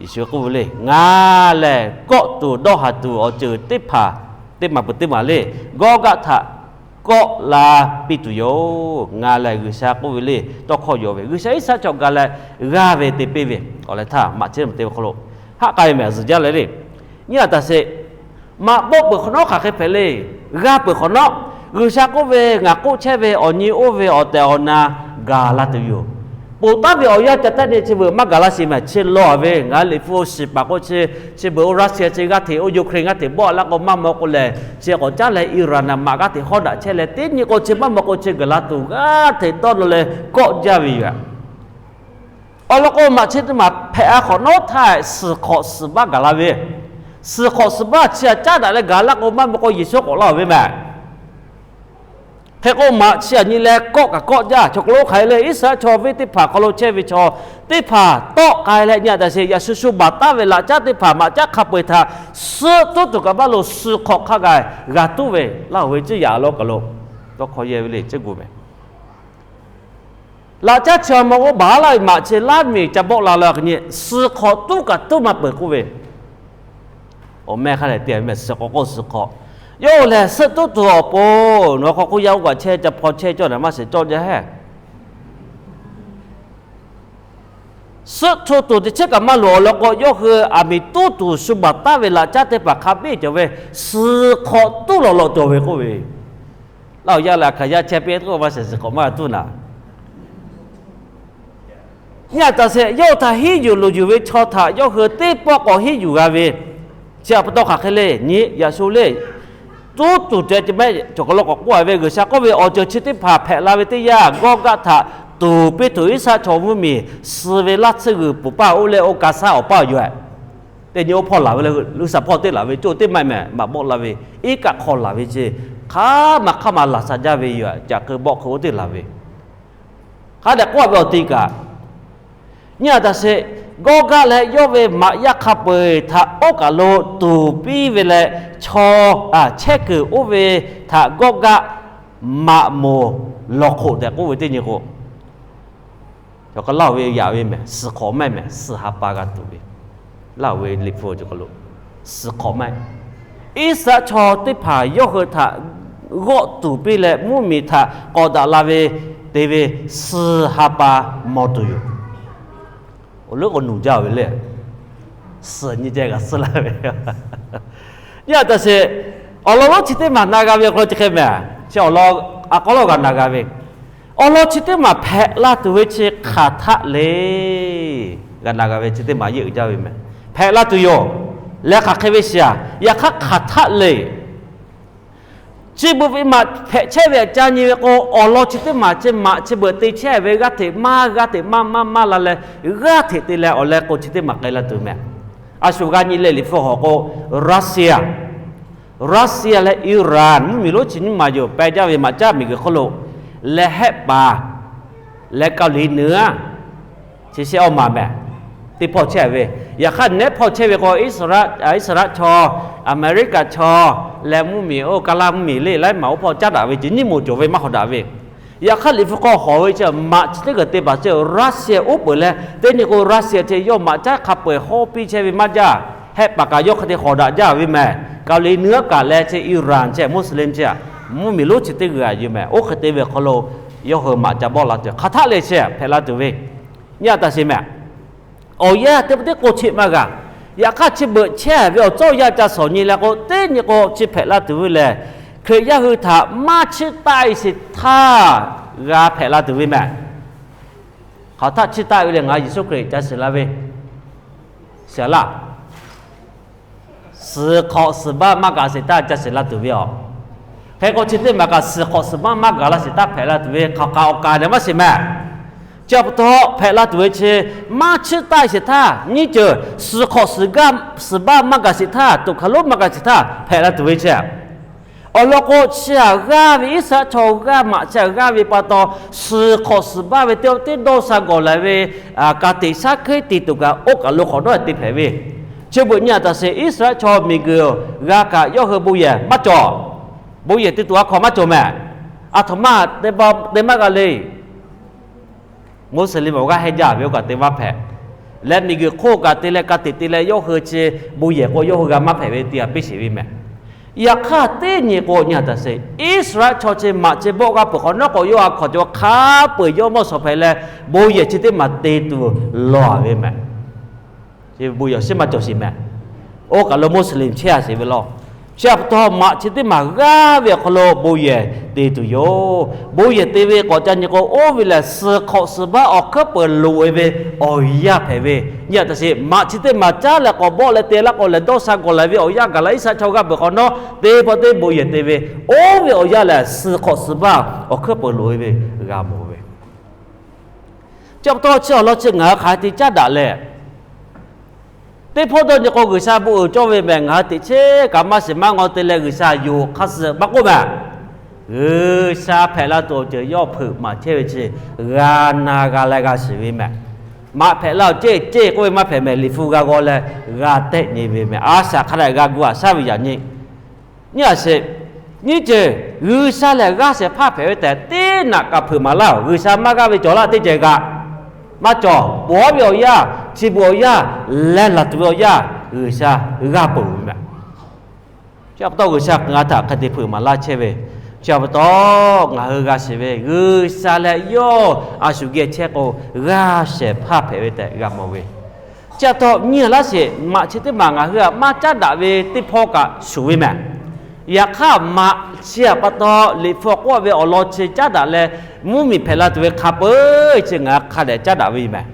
Yeˍsuˆ k'oˆ ve le, ngaˬ lehˬ kawˆ tuˬ dawˇ haˍ tuˬ awˬ ceuˬ teˇ hpaˍ, teˇ maˬ peuˬ teˇ maˬ le, Gawˇ gaˆ htaꞈ kawˆ la piˇ tuˬ yoˬ. Ngaˬ lehˬ G'uiˬsha k'oˆ ve le, tawˇ hkawˇ yaw ve G'uiˬsha Iˉsaˍreˍlaˆ chaw gaˬ leh g'aˇ ve te piˇ ve, awˬ leh htaˇ maꞈ chehˇ ve teˇ ve hk'aw lo haˆ k'ai mehˍ zuhˬ jaˇ leh le. Nyi a taꞈ sheˍ, maꞈ bawˆ peuˬ hk'awꞈ nawˉ hk'aˬ hk'e hpehꞈ le. G'a peuˬ hk'awꞈ nawˉ, G'uiˬsha k'oˆ ve, ngaˬ k'oˆ chehˇ ve awˬ nyi oˇ ve awˬ tehˬ awˬ na gaˬ la tuˬ yoˬ. Ponˬ taˉ ve awˬ yanˇ ca taˆ nyi chi beuꞈ maˇ gaˬ la sheˍ mehˍ. Chi lawˬ ve ngaˬ liꞈ hpu shiˍ paˍ k'o chi, chi beuꞈ oˇ Russia chi g'aˇ hteꞈ oˇ Ukraine g'aˇ hteꞈ bawˆ laˇ k'o maˇ maw k'o lehˬ, chi k'awꞈ caˉ leh Iran maꞈ g'aˇ hteꞈ hawˉ daꞈ chehˇ leh teˇ nyi k'o chi maˇ maw k'o chi gaˬ la tuˬ g'aˇ hteꞈ dawˇ law leh kawˆ jaˇ ve yoˬ. Awˬ lawn k'o maꞈ chi teˇ maˬ hpehꞈ a hk'awꞈ nawˉ htaˇ suhˍ hk'awꞈ suhˍ baˆ gaˬ la ve, suhˍ hk'awꞈ suhˍ baˆ chi htaꞈ caˉ daꞈ leh gaˬ laˇ k'o maˇ maw k'o Yeˍsuˆ k'awꞈ laˇ ve mehˍ. Hk'e k'o maꞈ chi htaꞈ nyi leh kawˆ kaꞈ kawˆ jaˇ. Chaw hk'aw lo hk'aˬ hk'e le, Iˉsaˍreˍlaˆ chaw venˇ teˇ hpaˍ hk'aw lo chehˇ ve chaw teˇ hpaˍ tawˆ k'ai leh nyi a taꞈ sheˍ, yaꞈ shu shu baˬ taˉ ve laꞈ caˉ teˇ hpaˍ maꞈ caˉ hk'a peu-eˬ htaꞈ suhˆ tuˉ tuˬ kaꞈ maˇ loˍ, suhˍ hk'awꞈ hk'a gaˬ g'a tuˉ ve laˇ oˬ ve ciˇ yaꞈ a lawˉ kaˬ lo tawˇ hkawˇ yehˇ ve le ceˇ gu mehˍ. Laꞈ caˉ chi a maw k'o baˬ laˇ ve maꞈ chi laiˉ miˬ ca bawˆ la la nyi, suhˍ hk'awꞈ tuˉ kaꞈ tuˉ maˇ peuˬ k'oˆ ve. Awˬ meh hk'a lehˬ te ve mehˍ, suhˍ hk'awꞈ k'o suhˍ hk'awꞈ. Yawˇ hui lehˬ suhˆ tuˉ tuˬ awˬ pon nawˬ hk'aw k'oˆ yaˇ oˇ kaꞈ chehˇ ca hpaw chehˇ cawˇ daꞈ maˇ shiˍ cawˇ jaˇ heˆ. Suhˆ hto tuˬ teˇ chehˉ kaꞈ maˇ loˍ awˬ lawn k'o, yawˇ hui aˬ miˍ tuˉ tuˬ shu baˬ taˉ ve laꞈ caˉ teˇ hpaˍ hk'a biˇ cawˬ ve, suhˍ hk'awꞈ tuˉ lawˬ lawꞈ cawˬ ve k'oˆ ve. Laˇ oˬ yaˇ leh hk'aˬ yaˇ chehˇ piˇ k'oˆ maˇ shiˍ, suhˍ hk'awꞈ maˇ tuˉ naˍ. Nyi a taꞈ sheˍ, yawˇ hui htaꞈ hiˉ yuˬ loˍ yuˬ ve chaw htaꞈ yawˇ hui teˇ pawˆ k'awꞈ hiˉ yuˬ g'a ve, chi a pa taw hk'aˬ hk'e le nyi, yaꞈ shu le tuˉ tuˬ te ce mehˆ cawˬ kaˬ lo k'awꞈ k'oˆ a ve, G'uiˬsha k'oˆ ve awˬ ceuˬ chi teˇ hpaˍ hpehꞈ la ve teˇ yanˇ, Gawˇ gaˆ htaꞈ tuˍ piˇ tuˬ Iˉsaˍreˍlaˆ chaw mvuhˇmiˬ suh ve laˇ tsuhˇ g'uiˬ pfuhˍ paˇ oˇ leh oˇ ka shaˉ awˬ paˇ yoˬ. Teˇ nyi oˇ hpawˇ laˬ ve le, G'uiˬsha hpawˇ teˇ laˬ ve cawˇ teˇ maˇ mehˍ, maꞈ bawˆ la ve iˉ kaˆ hk'aw laˬ ve chi hk'aˬ ma hk'aˬ ma laˬ sha jaˇ ve yoˬ. Caꞈ keu bawˆ keu oˇ teˇ laˬ ve hk'a dehꞈ k'oˆ a ve awˬ ti kaꞈ, nyi a taꞈ sheˍ, Gawˇ gaˆ leh yawˇ ve maꞈ yaˇ hk'a peu-eˬ htaꞈ oˇ kaˬ lo tuˍ piˇ ve leh, chaw chehˇ kuiˬ oˇ ve htaꞈ Gawˇ gaˆ maꞈ moˍ lawˬ hk'oꞈ tehꞈ k'oˆ ve teˇ nyi k'o, cawˬ k'a laˇ oˬ ve yaꞈ ve mehˍ, suhˍ hk'awꞈ maˇ mehˍ, suhˍ ha pa g'a tuˬ ve laˇ oˬ ve liꞈ hpu cawˬ k'a lo, suhˍ hk'awꞈ maˇ. Iˉsaˍreˍlaˆ chaw teˇ hpaˍ yawˇ hui htaꞈ g'awˆ tuˬ piˇ leh mvuhˇmiˬ htaꞈ k'awꞈ daꞈ la ve te ve suhˍ ha pa maw tuˬ yoˬ. Awˬ leuˉ k'o nuˬ jaˇ ve le, suhˍ nyi ceh g'a suh laˇ ve. Nyi a taꞈ sheˍ, awˬ lawn lonˉ chi teˇ maˬ na g'a ve awˬ hk'aw lo chi hk'e mehˍ, chi awˬ lawn a k'aw lawˇ g'a na g'a ve, awˬ lawn chi teˇ maˬ hpehꞈ la tuˬ ve chi hk'aˬ htaˆ le. G'a na g'a ve chi teˇ maˬ yeˇ uiˍ jaˇ ve mehˍ. Hpehꞈ la tuˬ yoˬ. Leh hk'aˬ hk'e ve shiˍ a, yaꞈ hk'aˇ hk'aˬ htaˆ le. Chi beuꞈ ve maꞈ hpehꞈ chehˇ ve ca nyi ve k'o, awˬ lawn chi teˇ maˬ chi maꞈ chi beuꞈ te chehˇ ve g'aˇ hteꞈ maˇ g'aˇ hteꞈ maˇ maˇ maˇ la leh, g'aˇ hteꞈ te leh awˬ leh k'o chi teˇ maˬ k'ai la tuˬ mehˍ. A shu g'a nyi leh liꞈ hpu hawˬ k'o, Russia, Russia leh Iran mvuhˇmiˬ lonˉ chi nyiˇ maˬ yoˬ peh jaˇ ve maꞈ caˉ miˬguiˬ hk'oˆ lo leh hehˆ paˍ leh Kaoˍliˍ nuiˍ a chi shehˆ awˇ maˬ mehˍ. Teˇ hpawˇ chehˇ ve, yaꞈ hk'aˇ nehˉ hpawˇ chehˇ ve k'o, Iˉsaˍreˍlaˆ chaw, Aˍmeˍriˆkaꞈ chaw leh mvuhˇmiˬ oˇ ka laˇ mvuhˇmiˬ le laiˉ maˬ oˇ hpawˇ caˉ daꞈ ve ce nyiˇ moˍ cawˬ ve maˇ hawˍ daꞈ ve. Yaꞈ hk'aˇ liꞈ hpu hk'aw hawˍ ve chi maꞈ chi teˇ g'aˇ te paˍ chi Russia oˉ peunˍ leh teˇ nyi k'o Russia chi yawˇ maꞈ caˉ hk'a peu-eˬ hawˉ piˇ chehˇ ve maˇ jaˇ. Hehˆ paˍ kaꞈ yawˇ hk'e te hawˍ daꞈ jaˇ ve mehˍ. Kaoˍliˍ nuiˍ a kaꞈ leh chi Iran chi Muslim chi a, mvuhˇmiˬ lonˉ chi teˇ g'aˇ yoˬ mehˍ. Oˇ hk'e te ve hk'aw lo yawˇ hui maꞈ ca bawˆ la tuˬ hk'aˬ htaˆ le chi hpehꞈ la tuˬ ve, nyi a taꞈ sheˍ mehˍ. Awˬ yanˇ teˇ pawˆ teˇ k'o chi maˇ g'a. Yaꞈ hk'aˇ chi beuꞈ chehˇ ve awˬ tcuhˉ awˬ yanˇ ca shawˍ nyi leh k'o, teˇ nyi k'o chi hpehꞈ la tuˬ ve lehˬ, Hkriꞈ yaˇ hui htaꞈ maˇ chiˇ taˆ e sheˍ htaˇ g'a hpehꞈ la tuˬ ve mehˬ. Hk'aˬ htaˆ chiˇ taˆ ve lehˬ, ngaˬ Yeˍsuˆ Hkriꞈ ca shiˍ la ve, shiˍ laˇ. Suhˍ hk'awꞈ suhˍ baˆ maˇ gaˬ sheˍ htaˇ ca shiˍ la tuˬ ve yoˬ. Hk'e k'o chi teˇ maˬ kaꞈ suhˍ hk'awꞈ suhˍ baˆ maˇ gaˬ la sheˍ htaˇ hpehꞈ la tuˬ ve hk'aˬ hk'aˬ awˬ kaˍ lehˬ maˇ shiˍ mehˬ. Chi pa taw hpehꞈ la tuˬ ve chi, maˇ chiˇ taˆ sheˍ htaˇ nyiˇ ceuˬ, suhˍ hk'awꞈ suhˍ baˆ maˇ gaˬ sheˍ htaˇ, toꞈ hkaˍ lonˉ maˇ gaˬ sheˍ htaˇ hpehꞈ la tuˬ ve chi. Awˬ lawn k'o, chi htaꞈ g'aˇ ve Iˉsaˍreˍlaˆ chaw g'aˇ maꞈ chi htaꞈ g'aˇ ve pa taw, suhˍ hk'awꞈ suhˍ baˆ ve teˇ teˇ dawˇ sha gawˬ laiˬ ve ka tiꞈ shaˉ hkiˉ te tuˬ kaꞈ oˇ kaˬ lo hk'awꞈ nawˉ te hpehꞈ ve. Chi beuꞈ nyi a taꞈ sheˍ, Iˉsaˍreˍlaˆ chaw miˬguiˬ g'a kaꞈ yawˇ hui bon yehˬ maˇ cawˬ. Bon yehˬ te tuˬ a hkaw maˇ cawˬ mehˬ. A htoꞈ ma te maˇ g'a le. Moˉseˍ liꞈ awˬ g'aˇ hehnˇ jaˇ ve oˇ kaꞈ te maˇ hpehꞈ. Leh miˬguiˬ hk'oˆ kaꞈ te leh ka tiꞈ te leh yawˇ hui chi bon yehˬ k'o yawˇ hui g'a maˇ hpehꞈ ve te a piˇ sheˍ ve mehˬ. Yaꞈ hk'aˇ teˇ nyi k'o nyi a taꞈ sheˍ, Iˉsaˍreˍlaˆ chaw chi maꞈ chi bawˆ g'a peuˬ hk'awꞈ nawˉ k'o, yawˇ a hkaw cawˬ hk'a peu-eˬ yawˇ mawˇ shawˍ hpehꞈ leh, bon yehˬ chi teˇ maˬ te tuˬ lawˬ ve mehˬ. Bon yehˬ shiˉ maˇ cawˬ sheˍ mehˬ. Oˇ kaˬ lo Moˉseˍ liꞈ chehˇ a sheˍ ve laˇ. Chi pa taw maꞈ chi teˇ maˬ g'aˇ ve awˬ hk'aw lo bon yehˬ te tuˬ yoˬ. Bon yehˬ te ve k'awꞈ ca nyi k'o, oˇ ve lehˬ suhˍ hk'awꞈ suhˍ baˆ awˬ hkuiˉ peuˬ loꞈ e ve awˬ yanˇ hpehꞈ ve. Nyi a taꞈ sheˍ, maꞈ chi teˇ maˬ caˉ leh k'awꞈ bawˆ leh te laˇ k'o lehˬ, dawˇ sha gawˬ laiˬ ve awˬ yanˇ gaˬ la Iˉsaˍreˍlaˆ chaw g'aˇ peuˬ hk'awꞈ nawˉ teˇ pawˆ teˇ bon yehˬ te ve, oˇ ve awˬ yanˇ lehˬ suhˍ hk'awꞈ suhˍ baˆ awˬ hkuiˉ peuˬ loꞈ e ve g'a mawˬ ve. Chi pa taw chi awˬ lawn chi ngaˬ hui hk'aˬ hk'e te caˉ daꞈ leh, teˇ hpawˇ dawˇ nyi k'o G'uiˬsha bon uiˍ cawˇ ve mehˬ, ngaˬ hui teꞈ chehˇ kaꞈ maˇ shiˍ maˇ ngaw te leh G'uiˬsha yoˬ hk'aˇ suh maˇ k'oˆ mehˬ. G'uiˬsha hpehꞈ la tuˬ awˬ ceuˬ yawˇ hpeuꞈ maˍ chehˇ ve chi g'a na g'a leh g'a shiˍ ve mehˬ. Maꞈ hpehꞈ la awˬ ceˇ ceˇ k'oˆ ve maˇ hpehꞈ mehˬ. Liꞈ hpu g'a g'aw leh g'a tehˆ nyi ve mehˬ. A shaꞈ hk'a dehꞈ g'a gu aꞈ shaˉ ve yaꞈ nyi. Nyi a sheˍ, nyiˇ ceuˬ, G'uiˬsha lehˬ g'aˇ shehˍ hpaˇ hpehꞈ ve tehꞈ teˇ naꞈ kaꞈ hpeuꞈ maˍ laˇ-oˬ. G'uiˬsha maˇ g'aˇ ve cawˬ laˇ teˇ ceuˬ kaꞈ maˇ cawˬ. Pawˬ haˉ ve awˬ yanˇ, chi beuꞈ awˬ yanˇ, leh laˬ tuˬ ve awˬ yanˇ, G'uiˬsha g'aˇ peuˬ ve mehˬ. Chi pa taw G'uiˬsha ngaˬ htaꞈ hk'e te hpeuꞈ maˍ laˇ chehˇ ve, chi pa taw ngaˬ hui g'a shiˍ ve, G'uiˬsha leh yawˇ a shu geh chehˇ k'o, g'aˇ shehˍ hpaˇ hpehꞈ ve tehꞈ g'a mawˬ ve. Chi pa taw nyi laˇ sheˍ, maꞈ chi teˇ maˬ ngaˬ hui htaꞈ maˇ caˉ daꞈ ve teˇ hpawˇ kaꞈ shuˍ ve mehˬ. Yaꞈ hk'aˇ maꞈ chi htaꞈ pa taw Liꞈ hpu k'oˆ ve awˬ lawn chi caˉ daꞈ leh, mvuhˇmiˬ hpehꞈ la tuˬ ve hk'a peu-eˬ chi ngaˬ hui hk'a dehꞈ caˉ daꞈ ve yoˬ mehˬ.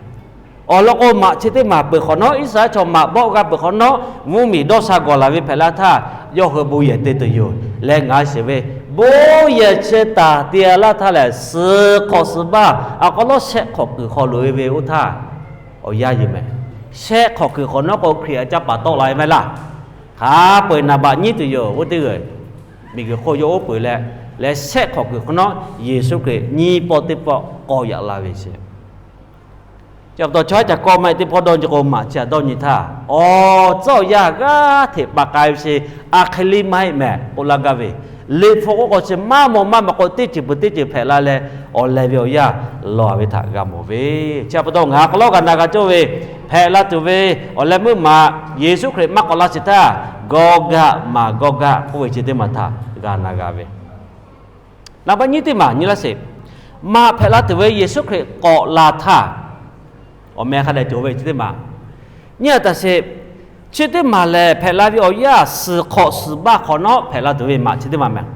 Awˬ lawn k'o, maꞈ chi teˇ maˬ peuˬ hk'awꞈ nawˉ, Iˉsaˍreˍlaˆ chaw maꞈ bawˆ g'a peuˬ hk'awꞈ nawˉ, mvuhˇmiˬ dawˇ sha gawˬ laˬ ve hpehꞈ la htaˇ, yawˇ hui bon yehˬ te tuˬ yoˬ leh ngaˬ shiˍ ve, bon yehˬ chi taˍ te laˇ htaˇ lehˬ, suhˍ hk'awꞈ suhˍ baˆ awˬ hk'aw lo shehˆ hk'awꞈ kuiˬ hk'aw loꞈ e ve oˇ htaˇ, awˬ yanˇ yoˬ mehˬ. Shehˆ hk'awꞈ kuiˬ hk'awꞈ nawˉ k'o, Hkriꞈ a caˇ paˍ tawˆ la ve maˇ heˆ laˇ. Hk'a peu-eˬ naˍ baꞈ nyiˉ tuˬ yoˬ. Oˇ teˇ g'aˇ miˬguiˬ hk'oˆ yawˇ oˉ peunˍ leh, leh shehˆ hk'awꞈ kuiˬ hk'awꞈ nawˉ Yeˍsuˆ Hkriꞈ nyiˇ pawˆ teˇ pawˆ k'aw yaꞈ la ve chi. Chi pa taw chaw haˉ ca kawˆ maˇ heˆ, teˇ hpawˇ dawˇ nyi k'o maꞈ chi htaꞈ dawˇ nyi htaˇ, awˬ tcuhˉ awˬ yanˇ g'aˇ hteꞈ pa k'ai ve chi, a hk'e le maˇ heˆ mehˬ k'oˆ laˇ gaˇ ve. Liꞈ hpu k'oˆ k'o chi maˇ maw maˇ maw k'o, teˇ ceuˬ peuˬ teˇ ceuˬ hpehꞈ la leh, awˬ leh ve awˬ yanˇ lawˬ ve htaꞈ g'a mawˬ ve. Chi pa taw ngaˬ hk'aw lo g'a na g'a cawˇ ve, hpehꞈ la tuˬ ve awˬ leh meuˇ maꞈ Yeˍsuˆ Hkriꞈ maˇ k'awꞈ la sheˍ htaˇ, gawˇ gaˆ maˍ gawˇ gaˆ k'oˆ ve chi teˇ maˬ htaꞈ g'a na g'a ve. Naˍ baˆ nyiˉ teˇ maˬ nyi laˇ sheˍ. Maꞈ hpehꞈ la tuˬ ve Yeˍsuˆ Hkriꞈ k'awꞈ la htaˇ, awˬ meh hk'a dehꞈ cawˬ ve chi teˇ maˬ nyi a taꞈ sheˍ. Chi teˇ maˬ lehˬ, hpehꞈ la ve awˬ yanˇ suhˍ hk'awꞈ suhˍ baˆ hk'awꞈ nawˉ hpehꞈ la tuˬ ve maꞈ chi teˇ maˬ mehˬ.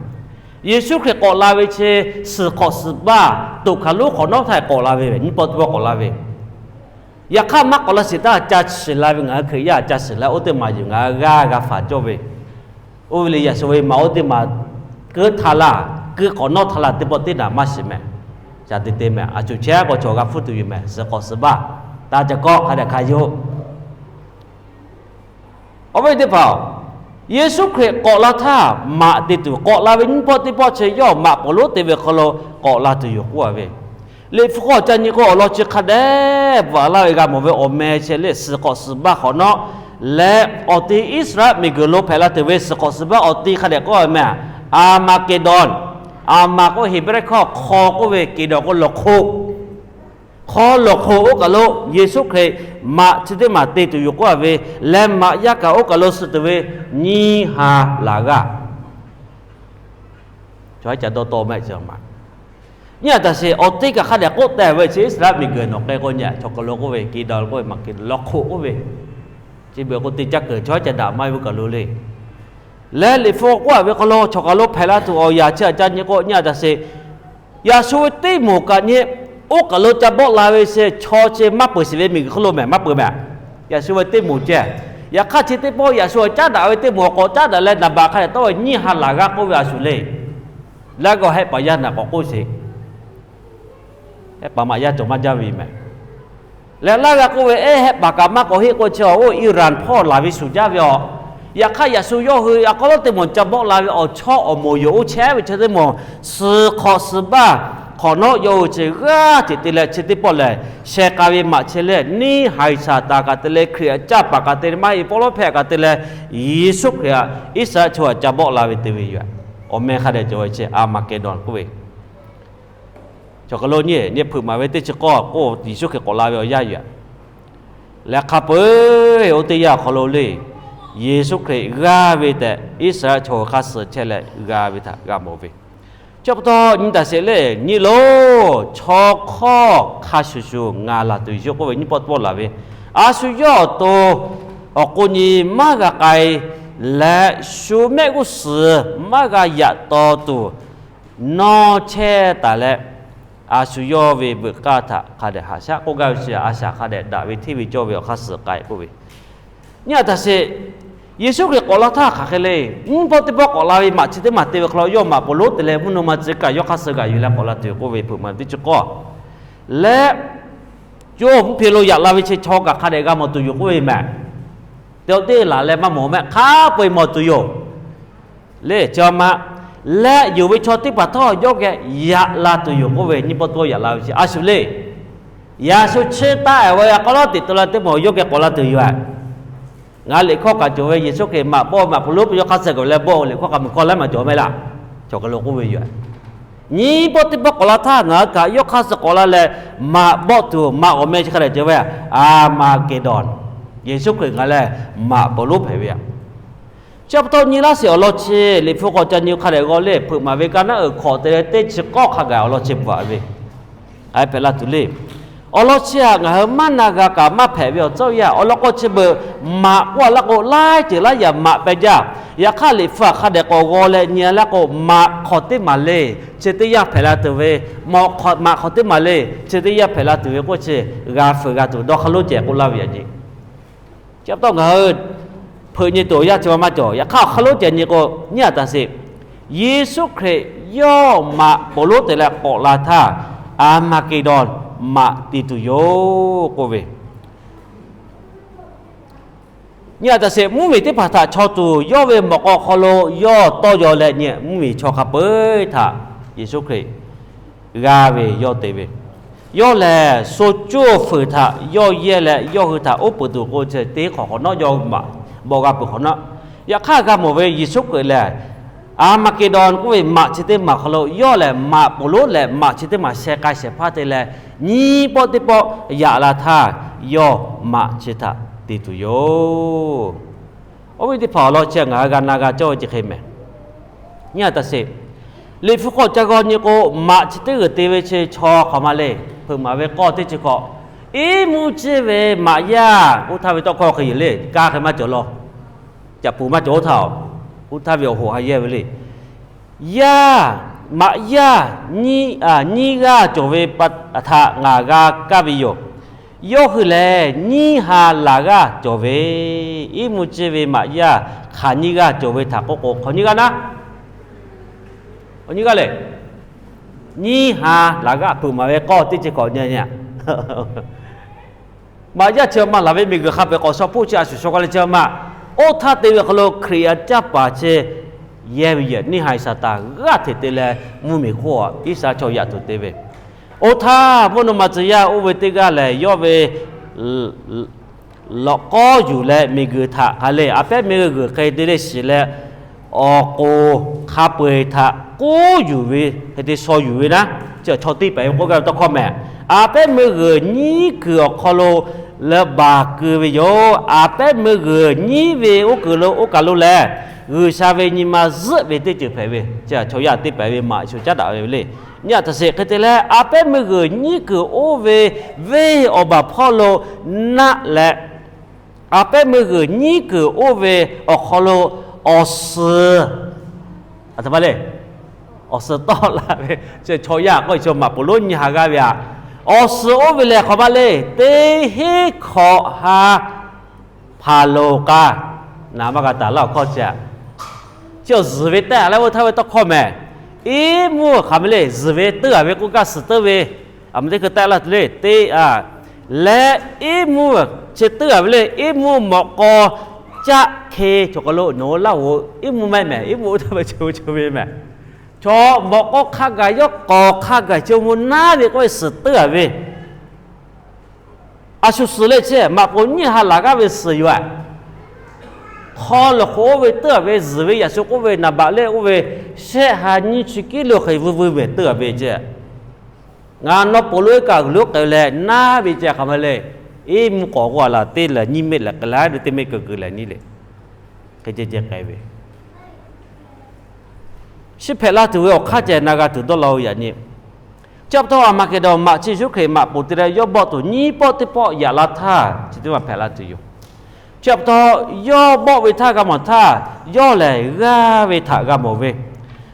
Yeˍsuˆ Hkriꞈ k'awꞈ la ve chi suhˍ hk'awꞈ suhˍ baˆ toꞈ hkaˍ lonˉ hk'awꞈ nawˉ htaˇ k'awꞈ la ve, nyiˇ pawˆ teˇ pawˆ k'awꞈ la ve. Yaꞈ hk'aˇ maˇ k'awꞈ la sheˍ htaˇ ca shiˍ la ve ngaˬ hui Hkriꞈ yaˇ ca shiˍ la, oˇ teˇ maˬ yuˬ ngaˬ hui g'aˇ g'a faˍ cawˇ ve. Oˇ ve le yaꞈ shu ve maꞈ oˇ teˇ maˬ keuˉ htaˇ laˇ, keuˉ hk'awꞈ nawˉ htaˇ laˇ teˇ pawˆ teˇ naꞈ maˇ shiˍ mehˬ. Ca te te mehˬ, a cuˬ chehˇ k'awꞈ cawˬ g'a hpfuhˇ tuˬ yoˬ mehˬ, suhˍ hk'awꞈ suhˍ baˆ. Taˇ ca kawˆ hk'a dehꞈ hk'a yoˬ. Awˬ viˉ teˇ hpaˍ-oˬ, Yeˍsuˆ Hkriꞈ k'awꞈ la htaˇ maꞈ te tuˬ k'awꞈ la ve nyiˇ pawˆ teˇ pawˆ chi yawˇ maꞈ pawˍ lonˉ te ve hk'aw lo k'awꞈ la tuˬ yoˬ k'oˆ a ve. Liꞈ hpu hk'aw ca nyi k'o, awˬ lawn chi hk'a dehꞈ bvuhꞈ laˇ ve g'a mawˬ ve, awˬ meh chi lehˬ suhˍ hk'awꞈ suhˍ baˆ hk'awꞈ nawˉ leh awˬ ti Iˉsaˍreˍlaˆ miˬguiˬ lo hpehꞈ la tuˬ ve suhˍ hk'awꞈ suhˍ baˆ awˬ ti hk'a dehꞈ k'oˆ ve mehˬ. Aˍmaˍkeˍdonˍ, Aˍmaˍ k'o Heˍbrehˇ hkawˇ hk'aw k'oˆ ve, keˍdonˍ k'o lawˬ hk'oˆ, hk'aw lawˬ hk'oˆ oˇ kaˬ lo Yeˍsuˆ Hkriꞈ maꞈ chi teˇ maˬ te tuˬ yoˬ k'oˆ a ve, leh maꞈ yaˇ kaꞈ oˇ kaˬ lo suh tuˬ ve nyiˇ ha laˬ g'aˇ. Chaw ca dawˇ tawˆ mehˆ chi maˬ. Nyi a taꞈ sheˍ, awˬ teˇ kaˬ hk'a dehꞈ k'oˆ taˍ ve chi Iˉsaˍreˍlaˆ miˬguiˬ nawˬ k'ai k'o nyi a, chaw kaˬ lo k'oˆ ve Keˍdawnˍ k'oˆ ve, maꞈ keˍ lawˬ hk'oˆ k'oˆ ve, chi beuꞈ k'o te caˇ keunˍ chaw ca daꞈ maˇ ve kaˬ lo le. Leh Liꞈ hpu k'oˆ a ve hk'aw lo chaw kaˬ lo hpehꞈ la tuˬ awˬ yanˇ chi a ca nyi k'o nyi a taꞈ sheˍ, yaꞈ shu ve teˇ moˍ kaꞈ nyi, oˇ kaˬ lo ca bawˆ la ve chi chaw chi maˇ peuˬ sheˍ ve miˬguiˬ hk'oˆ lo mehˍ maˇ peuˬ mehˍ. Yaꞈ shu ve teˇ moˍ ceh. Yaꞈ hk'aˇ chi teˇ pawˆ yaꞈ shu caˉ daꞈ ve teˇ moˍ k'awꞈ caˉ daꞈ leh naˍ baꞈ hk'a dehꞈ tawˆ ve nyiˇ ha laˬ g'aˇ k'oˆ ve a shu le. Leh g'aw hehˆ paˍ yaˇ naˬ k'awꞈ k'oˆ sheˍ. Hehˆ paˍ maꞈ yaˇ cawˬ maˇ jaˇ ve mehˍ. Leh laˇ g'a k'oˆ ve, ehˉ hehˆ paˍ kaꞈ maˇ k'awꞈ heˆ k'o chi a oˇ Iˉraˍ hpawˇ laˬ ve shuˍ jaˇ ve a. Yaꞈ hk'aˇ yaꞈ shu yawˇ hui a k'aw lawˉ teˇ moˍ ca bawˆ la ve awˬ chawˇ awˬ moˍ yoˬ. Oˇ chehˇ ve chi teˇ moˍ suhˍ hk'awꞈ suhˍ baˇ hk'awꞈ nawˉ yawˇ hui chi g'aˇ hteꞈ te leh chi teˇ pawˆ lehˬ sheh k'a ve maꞈ chehˇ leh, neˇ haiˬ Saˍtanˍ kaꞈ te leh, Hkriꞈ yaˇ caˇ paˍ kaꞈ te leh, maˇ heˆ pawˇ lawˉ hpehꞈ kaꞈ te leh, Yeˍsuˆ Hkriꞈ htaꞈ Iˉsaˍreˍlaˆ chaw htaꞈ ca bawˆ la ve te ve yoˬ. Awˬ meh hk'a dehꞈ cawˬ ve chi Aˍmaˍkeˍdawnˍ k'oˆ ve chaw hk'aˬ lo nyi nyi hpeuꞈ maˍ ve teˇ chi k'awˇ k'oˆ Yeˍsuˆ Hkriꞈ k'awꞈ la ve awˬ yanˇ yoˬ. Leh hk'a peu-eˬ oˇ teˇ yanˇ awˬ hk'aw lo le, Yeˍsuˆ Hkriꞈ g'aˇ ve tehꞈ Iˉsaˍreˍlaˆ chaw hui hk'aˇ suh chehˇ leh g'a ve htaꞈ g'a mawˬ ve. Chi pa taw nyi taˍ sheˍ le, nyi loˬ, chaw hk'awˇ hk'a shuˍ shuˍ ngaˬ laˬ tuˬ yoˬ k'oˆ ve nyiˇ pawˆ teˇ pawˆ laˬ ve, a shu yawˇ awˬ to awˬ k'o nyi maˇ g'a k'ai leh, shu mehˆ g'uˇ suhˍ maˇ g'a yaꞈ taw tuˬ nawˇ chehˇ taˍ leh, a shu yawˇ ve veuꞈ k'aˇ htaꞈ hk'a dehꞈ haꞈ shaˉ k'oˆ gaˇ ve chi a shaꞈ hk'a dehꞈ daꞈ ve hteˇ ve cawˇ ve awˬ hk'aˇ suh k'ai k'oˆ ve. Nyi a taˍ sheˍ, Yeˍsuˆ Hkriꞈ k'awꞈ la htaˇ hk'aˬ hk'e le. Nyiˇ pawˆ teˇ pawˆ k'awꞈ la ve maꞈ chi teˇ maˬ te ve hk'aw lo yawˇ maꞈ poˍ lonˉ te leh mvuhˇ naw ma tcuh kaꞈ yawˇ hk'aˇ suh g'aꞈ yuˬ leh k'awꞈ la tuˬ k'oˆ ve hpeuꞈ maˍ ve teˇ chi k'awˇ. Leh yawˇ mvuhˇ hpe lo yaꞈ la ve chi chaw kaꞈ hk'a dehꞈ g'a mawˬ tuˬ yoˬ k'oˆ ve mehˍ. Te teˇ laˬ leh maˇ mawˬ mehˆ, hk'a peu-eˬ mawˬ tuˬ yoˬ. Leh chi ma leh yonˍ ve chaw teˇ hpaˍ htawˇ yawˇ geh yaꞈ la tuˬ yoˬ k'oˆ ve, nyiˇ pawˆ teˇ pawˆ yaꞈ la ve chi a shu le. Yaꞈ shu chi taˆ-e ve a k'aw lawˉ teꞈ to la teˇ moˍ yawˇ geh k'awꞈ la tuˬ yoˬ. Ngaˬ hui liꞈ hkawˇ kaꞈ cawˬ ve, Yeˍsuˆ Hkriꞈ maꞈ bawˆ maꞈ poˍ lonˉ ve yawˇ hk'aˇ suh k'awꞈ leh bawˆ ve liꞈ hkawˇ kaꞈ meuˬ hkawˇ laiˉ maˬ cawˬ mehˍ laˇ. Chaw hk'aˬ lo k'oˆ ve yoˬ. Nyiˇ pawˆ teˇ pawˆ k'awꞈ la htaˇ ngaˬ hui kaꞈ yawˇ hk'aˇ suh k'awꞈ la leh maꞈ bawˆ tuˬ maꞈ awˬ meh chi hk'a dehꞈ cawˬ ve Aˍmaˍkeˍdawnˍ. Yeˍsuˆ Hkriꞈ ngaˬ lehˬ maꞈ poˍ lonˉ hpehꞈ ve yoˬ. Chi pa taw nyi laˇ sheˍ awˬ lawn chi Liꞈ hpu k'awꞈ ca nyi hk'a dehꞈ g'aw le, hpeuꞈ maˍ ve ka naˉ uiˍ hk'awꞈ te leh teˇ chi k'awˇ hk'a gaˬ awˬ lawn chi bvuhꞈ ve, a hpehꞈ la tuˬ le. Awˬ lawn chi htaꞈ ngaˬ hui maˇ na g'a kaꞈ maˇ hpehꞈ ve awˬ tcuhˉ awˬ yanˇ awˬ lawn k'o chi beuꞈ maꞈ k'oˆ a laˇ k'o laiˉ ceuˬ laiˉ yaꞈ maꞈ peh jaˇ. Yaꞈ hk'aˇ Liꞈ hpu htaꞈ hk'a dehꞈ k'awꞈ g'aw leh nyi a laˇ k'o maꞈ hk'awꞈ teˇ maˬ le, chi teˇ yanˇ hpehꞈ la tuˬ ve, maꞈ hk'awꞈ teˇ maˬ le, chi teˇ yanˇ hpehꞈ la tuˬ ve k'oˆ chi g'a fuiˍ g'a tuˬ dawˇ hk'a lonˉ ceh k'oˆ laˇ ve yaꞈ nyi. Chi pa taw ngaˬ hui hpeuꞈ nyi tuˬ awˬ yanˇ chi ma maˇ cawˬ. Yaꞈ hk'aˇ awˬ hk'a lonˉ ceh nyi k'o nyi a taˍ sheˍ, Yeˍsuˆ Hkriꞈ yawˇ maꞈ poˍ lonˉ te leh k'awꞈ la htaˇ, Aˍmaˍkeˍdawnˍ maꞈ te tuˬ yoˬ k'oˆ ve. Nyi a taˍ sheˍ, mvuhˇmiˬ teˇ hpaˍ htaꞈ chaw tuˬ yawˇ ve mawꞈ k'aw hk'aw lo yawˇ tawˇ yaw leh nyi mvuhˇmiˬ chaw hk'a peu-eˬ htaꞈ Yeˍsuˆ Hkriꞈ g'a ve yawˇ te ve. Yawˇ lehˬ sho cuˇ fuiˍ htaꞈ yawˇ yehˇ leh yawˇ hui htaꞈ oˉ peunˍ tuˬ k'o chi teˇ hk'awꞈ hk'awꞈ nawˉ yawˇ maꞈ bawˆ g'a peuˬ hk'awꞈ nawˉ. Yaꞈ hk'aˇ g'a mawˬ ve Yeˍsuˆ Hkriꞈ lehˬ, Aˍmaˍkeˍdawnˍ k'oˆ ve maꞈ chi teˇ maˬ hk'aw lo yawˇ lehˬ maꞈ poˍ lonˉ leh maꞈ chi teˇ maˬ sheh k'ai shehˍ hpaˇ te leh nyiˇ pawˆ teˇ pawˆ yaꞈ la htaˇ yawˇ maꞈ chi htaꞈ te tuˬ yoˬ. Awˬ viˉ teˇ hpaˍ awˬ lawn chi ngaˬ hui g'a na g'a cawˇ ve chi hk'e mehˍ. Nyi a taˍ sheˍ, Liꞈ hpu hk'aw ca g'aw nyi k'o maꞈ chi teˇ g'uiˬ te ve chi chaw hk'awꞈ ma le. Hpeuꞈ maˍ ve k'awˇ teˇ chi hk'awꞈ, iˉ mvuhˇ ciˇ ve maꞈ yaˇ oˇ htaˇ ve tawˇ hkawˇ hk'e yoˬ le, kaˇ hk'e maˇ cawˬ law. Caꞈ puˍ maˇ cawˬ oˇ htaˇ, oˇ htaˇ ve awˬ hoꞈ ha yehˇ ve le. Yaˇ, maꞈ yaˇ, nyiˇ g'aˇ cawˬ ve htaꞈ ngaˬ g'a kaˇ ve yoˬ. Yawˇ hui lehˬ nyiˇ ha laˬ g'aˇ cawˬ ve, iˉ mvuhˇ ciˇ ve maꞈ yaˇ hk'aˬ nyiˇ g'aˇ cawˬ ve htaꞈ k'oˆ k'o hk'awꞈ nyiˇ g'aˇ naˉ, nyiˇ g'aˇ lehˬ, nyiˇ ha laˬ g'aˇ hpeuꞈ maˍ ve k'awˇ teˇ chi hk'awꞈ nyi nyi. Maꞈ yaˇ chi ma laˬ ve miˬguiˬ hk'a peu-eˬ k'awꞈ shaw hpoˆ chi a shuˍ shaw k'a leh chi ma, oˇ htaˇ te ve hk'aw lo Hkriꞈ yaˇ caˇ paˍ chi yehˇ ve yehˬ neˇ haiˬ Saˍtanˍ g'aˇ hteꞈ te leh mvuhˇmiˬ hk'oˆ Iˉsaˍreˍlaˆ chaw yaꞈ tuˬ te ve. Oˇ htaˇ mvuhˇ naw ma tcuh yaˇ oˇ ve teˇ g'aˇ lehˬ yawˇ ve lawꞈ k'awˉ yuˬ leh miˬguiˬ htaꞈ hk'a le a pehˉ meuˇ g'uiˬ hk'e te leh shiˍ leh, awˬ k'oˍ hk'a peu-eˬ htaꞈ k'oˉ yuˬ ve hk'e te shaw yuˬ ve naˉ, chi chaw teˇ hpaˍ ve k'oˆ gaˇ ve tawˇ hkawˇ mehˍ. A pehˉ meuˇ g'uiˬ nyiˉ kuiˬ awˬ hk'aw lo leh baˬ keu ve yoˬ. A pehˉ meuˇ g'uiˬ nyiˉ ve oˇ kuiˬ lo oˇ kaˬ lo lehˬ, G'uiˬsha ve nyi ma zuhˆ ve teˇ ceuˬ hpehꞈ ve, chi chaw yaˇ teˇ hpaˍ ve maꞈ shu caˉ daꞈ ve le. Nyi aꞈ htaꞈ sheˍ hk'e te leh, a pehˉ meuˇ g'uiˬ nyiˉ kuiˬ oˇ ve venˇ awˬ baˬ hpawˇ lo naˆ leh, a pehˉ meuˇ g'uiˬ nyiˉ kuiˬ oˇ ve awˬ hk'aw lo awˬ suhˍ, a htoꞈ ma le, awˬ suhˍ tawˆ la ve, chaw yaˇ k'oˆ ve chaw maꞈ poˍ lonˉ nyi ha g'aˇ ve aꞈ, awˬ suhˍ oˇ ve lehˬ hk'awꞈ ma le, teˇ hinˉ hkawꞈ ha hpaˍ loˍ k'a, naˍ maˇ g'a taˍ laˇ awˬ hkawˇ chi aꞈ, chi awˬ zuhˬ ve tehˆ leh oˇ htaˇ ve tawˇ hkawˇ mehˍ. Iˉ mvuhˇ hk'aˬ ma le, zuhˬ ve teuˇ a ve k'oˆ gaˇ suhˍ teuˇ ve, aˬ ma teˇ hkui tehˆ laˇ tuˬ le teˇ a, leh iˉ mvuhˇ chi teuˇ a ve le, iˉ mvuhˇ mawꞈ k'aw caˆ hk'e chaw k'aw lo nawˬ hui laˇ oˬ, iˉ mvuhˇ maˇ mehˍ, iˉ mvuhˇ oˇ htaˇ ve chi ve chi ve mehˍ. Chaw mawꞈ k'aw hk'a gaˬ yawˇ k'awˍ hk'a gaˬ chi mvuhˇ naˉ ve k'oˆ ve suhˍ teuˇ a ve a shu suhˍ le chi maꞈ poˍ nyiˇ ha laˬ g'aˇ ve suhˍ yoˬ aꞈ. Hk'aw loˬ hk'oꞈ oˇ ve teuˇ a ve zuhˬ ve yaꞈ shu k'oˆ ve naˍ baꞈ le oˇ ve shehˆ ha nyiˇ chi kiˉ lo hk'e vuiˇ vuiˇ mehˍ teuˇ a ve ceh. Ngaˬ nawˬ poˬ lo iˉ kaꞈ g'uiˬ lo k'ai leh naˉ ve ceh hk'aˬ ma le. Iˉ mvuhˇ k'awꞈ k'oˆ a laˬ teˇ leh nyiˇ meˆ leh k'ai la ve teˇ meˆ keu keu leh nyiˇ le. Hk'e ceh ceh k'ai ve Chi hpehꞈ la tuˬ ve awˬ hk'aˇ ceh na g'a tuˬ dawˇ law-o yaꞈ nyi. Chi pa taw Aˍmaˍkeˍdawˬ maꞈ chi Yeˍsuˆ Hkriꞈ maꞈ poˍ te leh yawˇ bawˆ tuˬ nyiˇ pawˆ teˇ pawˆ yaꞈ la htaˇ chi teˇ maˬ hpehꞈ la tuˬ yoˬ. Chi pa taw yawˇ bawˆ ve htaˇ g'a mawˬ htaˇ, yawˇ lehˬ g'aˇ ve htaꞈ g'a mawˬ ve.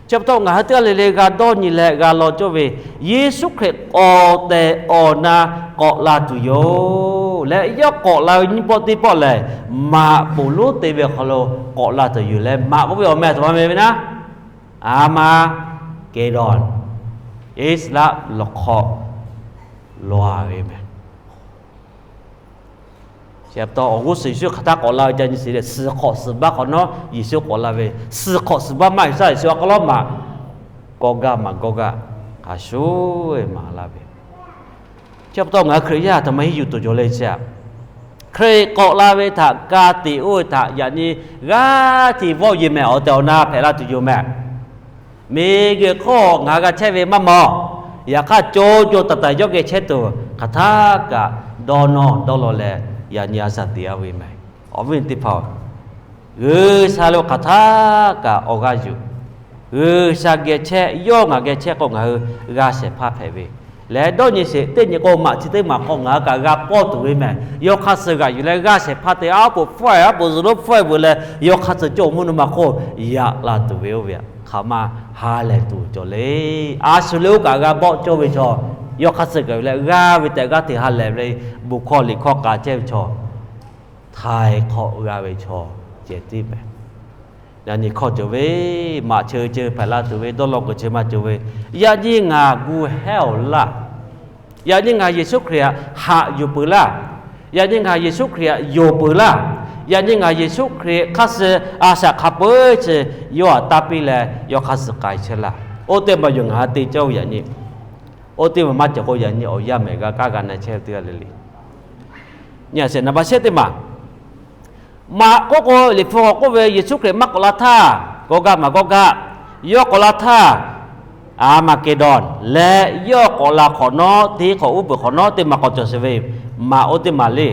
Chi pa taw ngaˬ hui teˇ g'aˇ le le g'a dawˇ nyi leh g'a law cawˇ ve, Yeˍsuˆ Hkriꞈ k'awꞈ tehꞈ awˬ na k'awꞈ la tuˬ yoˬ leh, yawˇ k'awꞈ la ve nyiˇ pawˆ teˇ pawˆ lehˬ, maꞈ poˍ lonˉ te ve awˬ hk'aw lo k'awꞈ la tuˬ yoˬ leh, maꞈ k'oˆ ve awˬ meh a htoꞈ ma meh ve naˉ, Aˍmaˍkeˍdawˬ, Iˉsaˍreˍlaˆ lawˬ hk'aw law ve meh. Chi pa taw awˬ g'uˇ suhˍ Yeˍsuˆ hk'aˬ htaˇ k'awꞈ la ve ca nyi shiˍ leh, suhˍ hk'awꞈ suhˍ baˆ hk'awꞈ nawˉ Yeˍsuˆ k'awꞈ la ve, suhˍ hk'awꞈ suhˍ baˆ maˇ heˆ shaˉ Yeˍsuˆ awˬ hk'aw lo maꞈ, Gawˇgaˆ maꞈ Gawˇgaˆ hk'a shuˍ maˍ laˇ ve. Chi pa taw ngaˬ hui Hkriꞈ yaˇ htaꞈ maˇ henˇ yuˬ tuˬ cawˬ le chi aꞈ, Hkriꞈ k'awꞈ la ve htaꞈ ka tiꞈ oˇ ve htaꞈ yaꞈ nyi g'aˇ hteꞈ vawˆ yeˬ mehˍ awˬ tehˬ awˬ na hpehꞈ la tuˬ yoˬ mehˍ. Miˬguiˬ hk'oˆ ngaˬ hui g'a chehˇ ve maˇ mawˬ. Yaꞈ hk'aˇ co co taiˍ taiˍ yawˇ geh chehˇ tuˬ hk'aˬ htaˇ kaꞈ dawˇ nawˇ dawˇ law leh yaꞈ nyi a shaˍ teꞈ a ve mehˍ. Awˬ viˉ teˇ hpaˍ-oˬ, G'uiˬsha lo hk'aˬ htaˇ kaꞈ awˬ g'aˇ yuˬ. G'uiˬsha geh chehˇ, yawˇ ngaˬ geh chehˇ k'o ngaˬ hui g'a shehˍ hpaˇ hpehꞈ ve leh dawˇ nyi sheˍ. Teˇ nyi k'o maꞈ chi teˇ maˬ hk'aw ngaˬ hui kaꞈ g'a pawˇ tuˬ ve mehˍ. Yawˇ hk'aˇ suh g'aꞈ yuˬ leh g'aˇ shehˍ hpaˇ te aˉ poꞈ hpfuhˇ aˉ poꞈ zuhˬ lonˉ hpfuhˇ veuꞈ leh yawˇ hk'aˇ suh cawˇ mvuhˇ naw ma hk'oˆ yaꞈ la tuˬ ve oˇ ve hk'aˬ ma ha lehˬ tuˬ cawˬ le. A shu le oˇ kaꞈ g'a bawˆ cawˇ ve chaw, yawˇ hk'aˇ suh g'aꞈ yuˬ leh g'aˇ ve tehꞈ g'aˇ hteꞈ ha lehˬ ve le, bon hkawˇ liꞈ hkawˇ k'a chehˇ ve chaw, htaiˍ hk'awꞈ g'a ve chaw ceh tiˉ mehˍ. Yaꞈ nyi hkawˇ cawˬ ve, maꞈ cheu ceu hpehꞈ la tuˬ ve dawˇ law k'o chi maˇ cawˬ ve, yaꞈ nyi ngaˬ gu hehˉ awˬ laˇ. Yaꞈ nyi ngaˬ Yeˍsuˆ Hkriꞈ htaꞈ haꞈ yuˬ peuˬ laˇ. Yaꞈ nyi ngaˬ Yeˍsuˆ Hkriꞈ htaꞈ yonˍ peuˬ laˇ. Yaꞈ nyi ngaˬ Yeˍsuˆ Hkriꞈ hk'aˇ suh a shaꞈ hk'a peu-eˬ chi yawˇ htaꞈ taˇ piˇ leh yawˇ hk'aˇ suh k'ai chehˇ laˇ. Oˇ teˇ maˬ yoˬ ngaˬ hui te cawˇ ve yaꞈ nyi. Oˇ teˇ maˬ maˇ cawˬ k'o yaꞈ nyi awˬ yanˇ mehˍ g'a kaˇ g'a na chehˇ ve teˇ g'aˇ le le. Nyi a shehˍ naˍ baˆ shehˉ teˇ maˬ maꞈ k'oˆ k'o, Liꞈ hpu k'awꞈ k'oˆ ve Yeˍsuˆ Hkriꞈ maˇ k'awꞈ la htaˇ, Gawˇgaˆ maꞈ Gawˇgaˆ, yawˇ k'awꞈ la htaˇ, Aˍmaˍkeˍdawˇ leh yawˇ k'awꞈ la hk'awꞈ nawˉ, teˇ hk'awꞈ uˉ peunˍ hk'awꞈ nawˉ teˇ maˬ k'awꞈ cawˬ sheˍ ve, maꞈ oˇ teˇ maˬ le,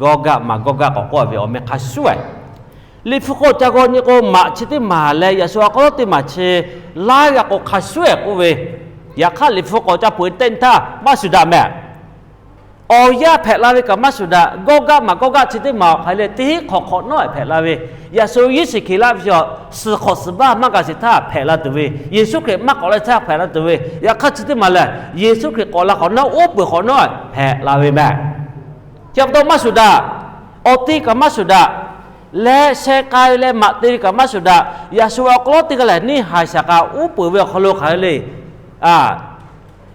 Gawˇgaˆ maꞈ Gawˇgaˆ k'awꞈ k'oˆ ve awˬ meh hk'a shuˉ e. Liꞈ hpu k'o ca g'aw nyi k'o, maꞈ chi teˇ maˬ leh yaꞈ shu awˬ hk'aw lo teˇ maˬ chi laiˉ g'a k'o hk'a shuˉ e k'oˆ ve, yaꞈ hk'aˇ Liꞈ hpu k'awꞈ ca peuˬ teˇ nyi htaˇ maˇ shuˍ daꞈ mehˍ. Awˬ yanˇ hpehꞈ la ve kaꞈ maˇ shuˍ daꞈ. Gawˇgaˆ maꞈ Gawˇgaˆ chi teˇ maˬ awˬ hk'aˬ hk'e le, teˇ hinˉ hk'awꞈ hk'awꞈ nawˉ hpehꞈ la ve, yaꞈ shu Yeˍsuˆ Hkriꞈ laˇ ve chaw, suhˍ hk'awꞈ suhˍ baˆ maˇ g'a sheˍ htaˇ hpehꞈ la tuˬ ve, Yeˍsuˆ Hkriꞈ maˇ k'awꞈ la htaˇ hpehꞈ la tuˬ ve, yaꞈ hk'aˇ chi teˇ maˬ lehˬ Yeˍsuˆ Hkriꞈ k'awꞈ la hk'awꞈ nawˉ uˉ peunˍ hk'awꞈ nawˉ hpehꞈ la ve mehˍ. Chi pa taw maˇ shuˍ daꞈ. Awˬ te kaꞈ maˇ shuˍ daꞈ. Leh sheh k'ai leh maꞈ te ve kaꞈ maˇ shuˍ daꞈ. Yaꞈ shu awˬ hk'aw lo teˇ g'aˇ lehˬ neˇ haiˬ shaˍ k'a uˉ peunˍ ve awˬ hk'aw lo hk'aˬ hk'e le, a,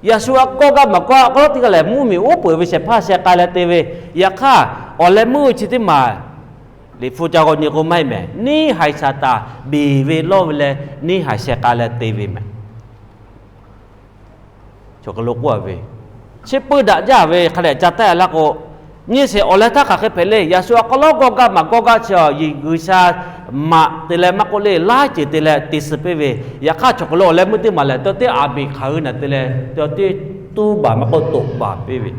yaꞈ shu awˬ Gawˇgaˆ maꞈ Gawˇgaˆ awˬ hk'aw lo teˇ g'aˇ lehˬ mvuhˇmiˬ uˉ peunˍ ve shehˍ hpaˇ sheh k'ai leh te ve, yaꞈ hk'aˇ awˬ leh meuˇ chi teˇ maˬ Liꞈ hpu ca g'aw nyi k'o maˇ heˆ mehˍ. Neˇ haiˬ shaˍ taˍ beˬ ve lawˇ ve leh neˇ haiˬ sheh k'ai leh te ve mehˍ. Chaw hk'aw lo k'oˆ a ve, chi puiˇ daꞈ jaˇ ve hk'a dehꞈ ca taˆ a laˇ k'o, nyi sheˍ awˬ leh htaˇ hk'aˬ hk'e hpehꞈ le. Yaꞈ shu awˬ hk'aw lo Gawˇgaˆ maꞈ Gawˇgaˆ chi a G'uiˬsha maꞈ te leh maˇ k'oˆ le, laiˉ ceuˬ te leh te suh piˇ ve, yaꞈ hk'aˇ chaw hk'aw lo awˬ leh meuˇ teˇ maˬ lehˬ, taw teˇ aˍ beˬ hk'aˬ hui naˬ te leh taw teˇ tuˇ baˬ maˇ k'oˆ toꞈ baˬ piˇ ve.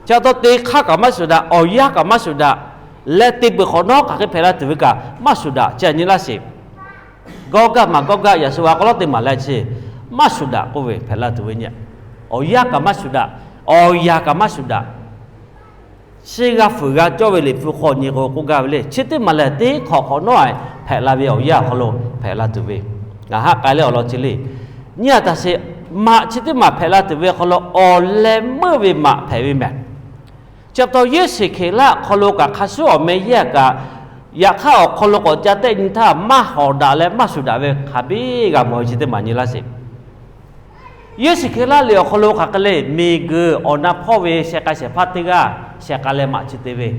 Chi pa taw te hk'aˇ kaꞈ maˇ shuˍ daꞈ, awˬ yanˇ kaꞈ maˇ shuˍ daꞈ, leh te peuˬ hk'awꞈ nawˉ hk'aˬ hk'e hpehꞈ la tuˬ ve kaꞈ maˇ shuˍ daꞈ. Chi a nyi laˇ sheˍ. Gawˇgaˆ maꞈ Gawˇgaˆ yaꞈ shu awˬ hk'aw lo teˇ maˬ leh chi, maˇ shuˍ daꞈ k'oˆ ve hpehꞈ la tuˬ ve nyi. Awˬ yanˇ kaꞈ maˇ shuˍ daꞈ, awˬ yanˇ kaꞈ maˇ shuˍ daꞈ. Chi g'a fuiˍ g'a cawˇ ve Liꞈ hpu hk'aw nyi k'o k'oˆ gaˇ ve le. Chi teˇ maˬ lehˬ, teˇ hk'awꞈ hk'awꞈ nawˉ hpehꞈ la ve awˬ yanˇ awˬ hk'aw lo hpehꞈ la tuˬ ve, ngaˬ haˆ k'ai leh awˬ lawn chi le. Nyi a taˍ sheˍ, maꞈ chi teˇ maˬ hpehꞈ la tuˬ ve awˬ hk'aw lo awˬ leh meuˇ ve maꞈ hpehꞈ ve mehˍ. Chi pa taw Yeˍsuˆ Hkriꞈ laˇ awˬ hk'aw lo kaꞈ hk'a shuˉ awˬ meh yehˇ kaꞈ, yaꞈ hk'aˇ awˬ hk'aw lo k'awꞈ ca tehˆ nyi htaˇ maˇ hawˍ daꞈ leh maˇ shuˍ daꞈ ve hk'aˬ biˇ g'a mawˬ ve chi teˇ maˬ nyi laˇ sheˍ. Yeˍsuˆ Hkriꞈ laˇ liꞈ awˬ hk'aw lo hk'aˬ hk'e le, miˬguiˬ awˬ na hpawˇ ve sheh k'ai shehˍ hpaˇ teˇ g'aˇ sheh k'ai leh maꞈ chi te ve.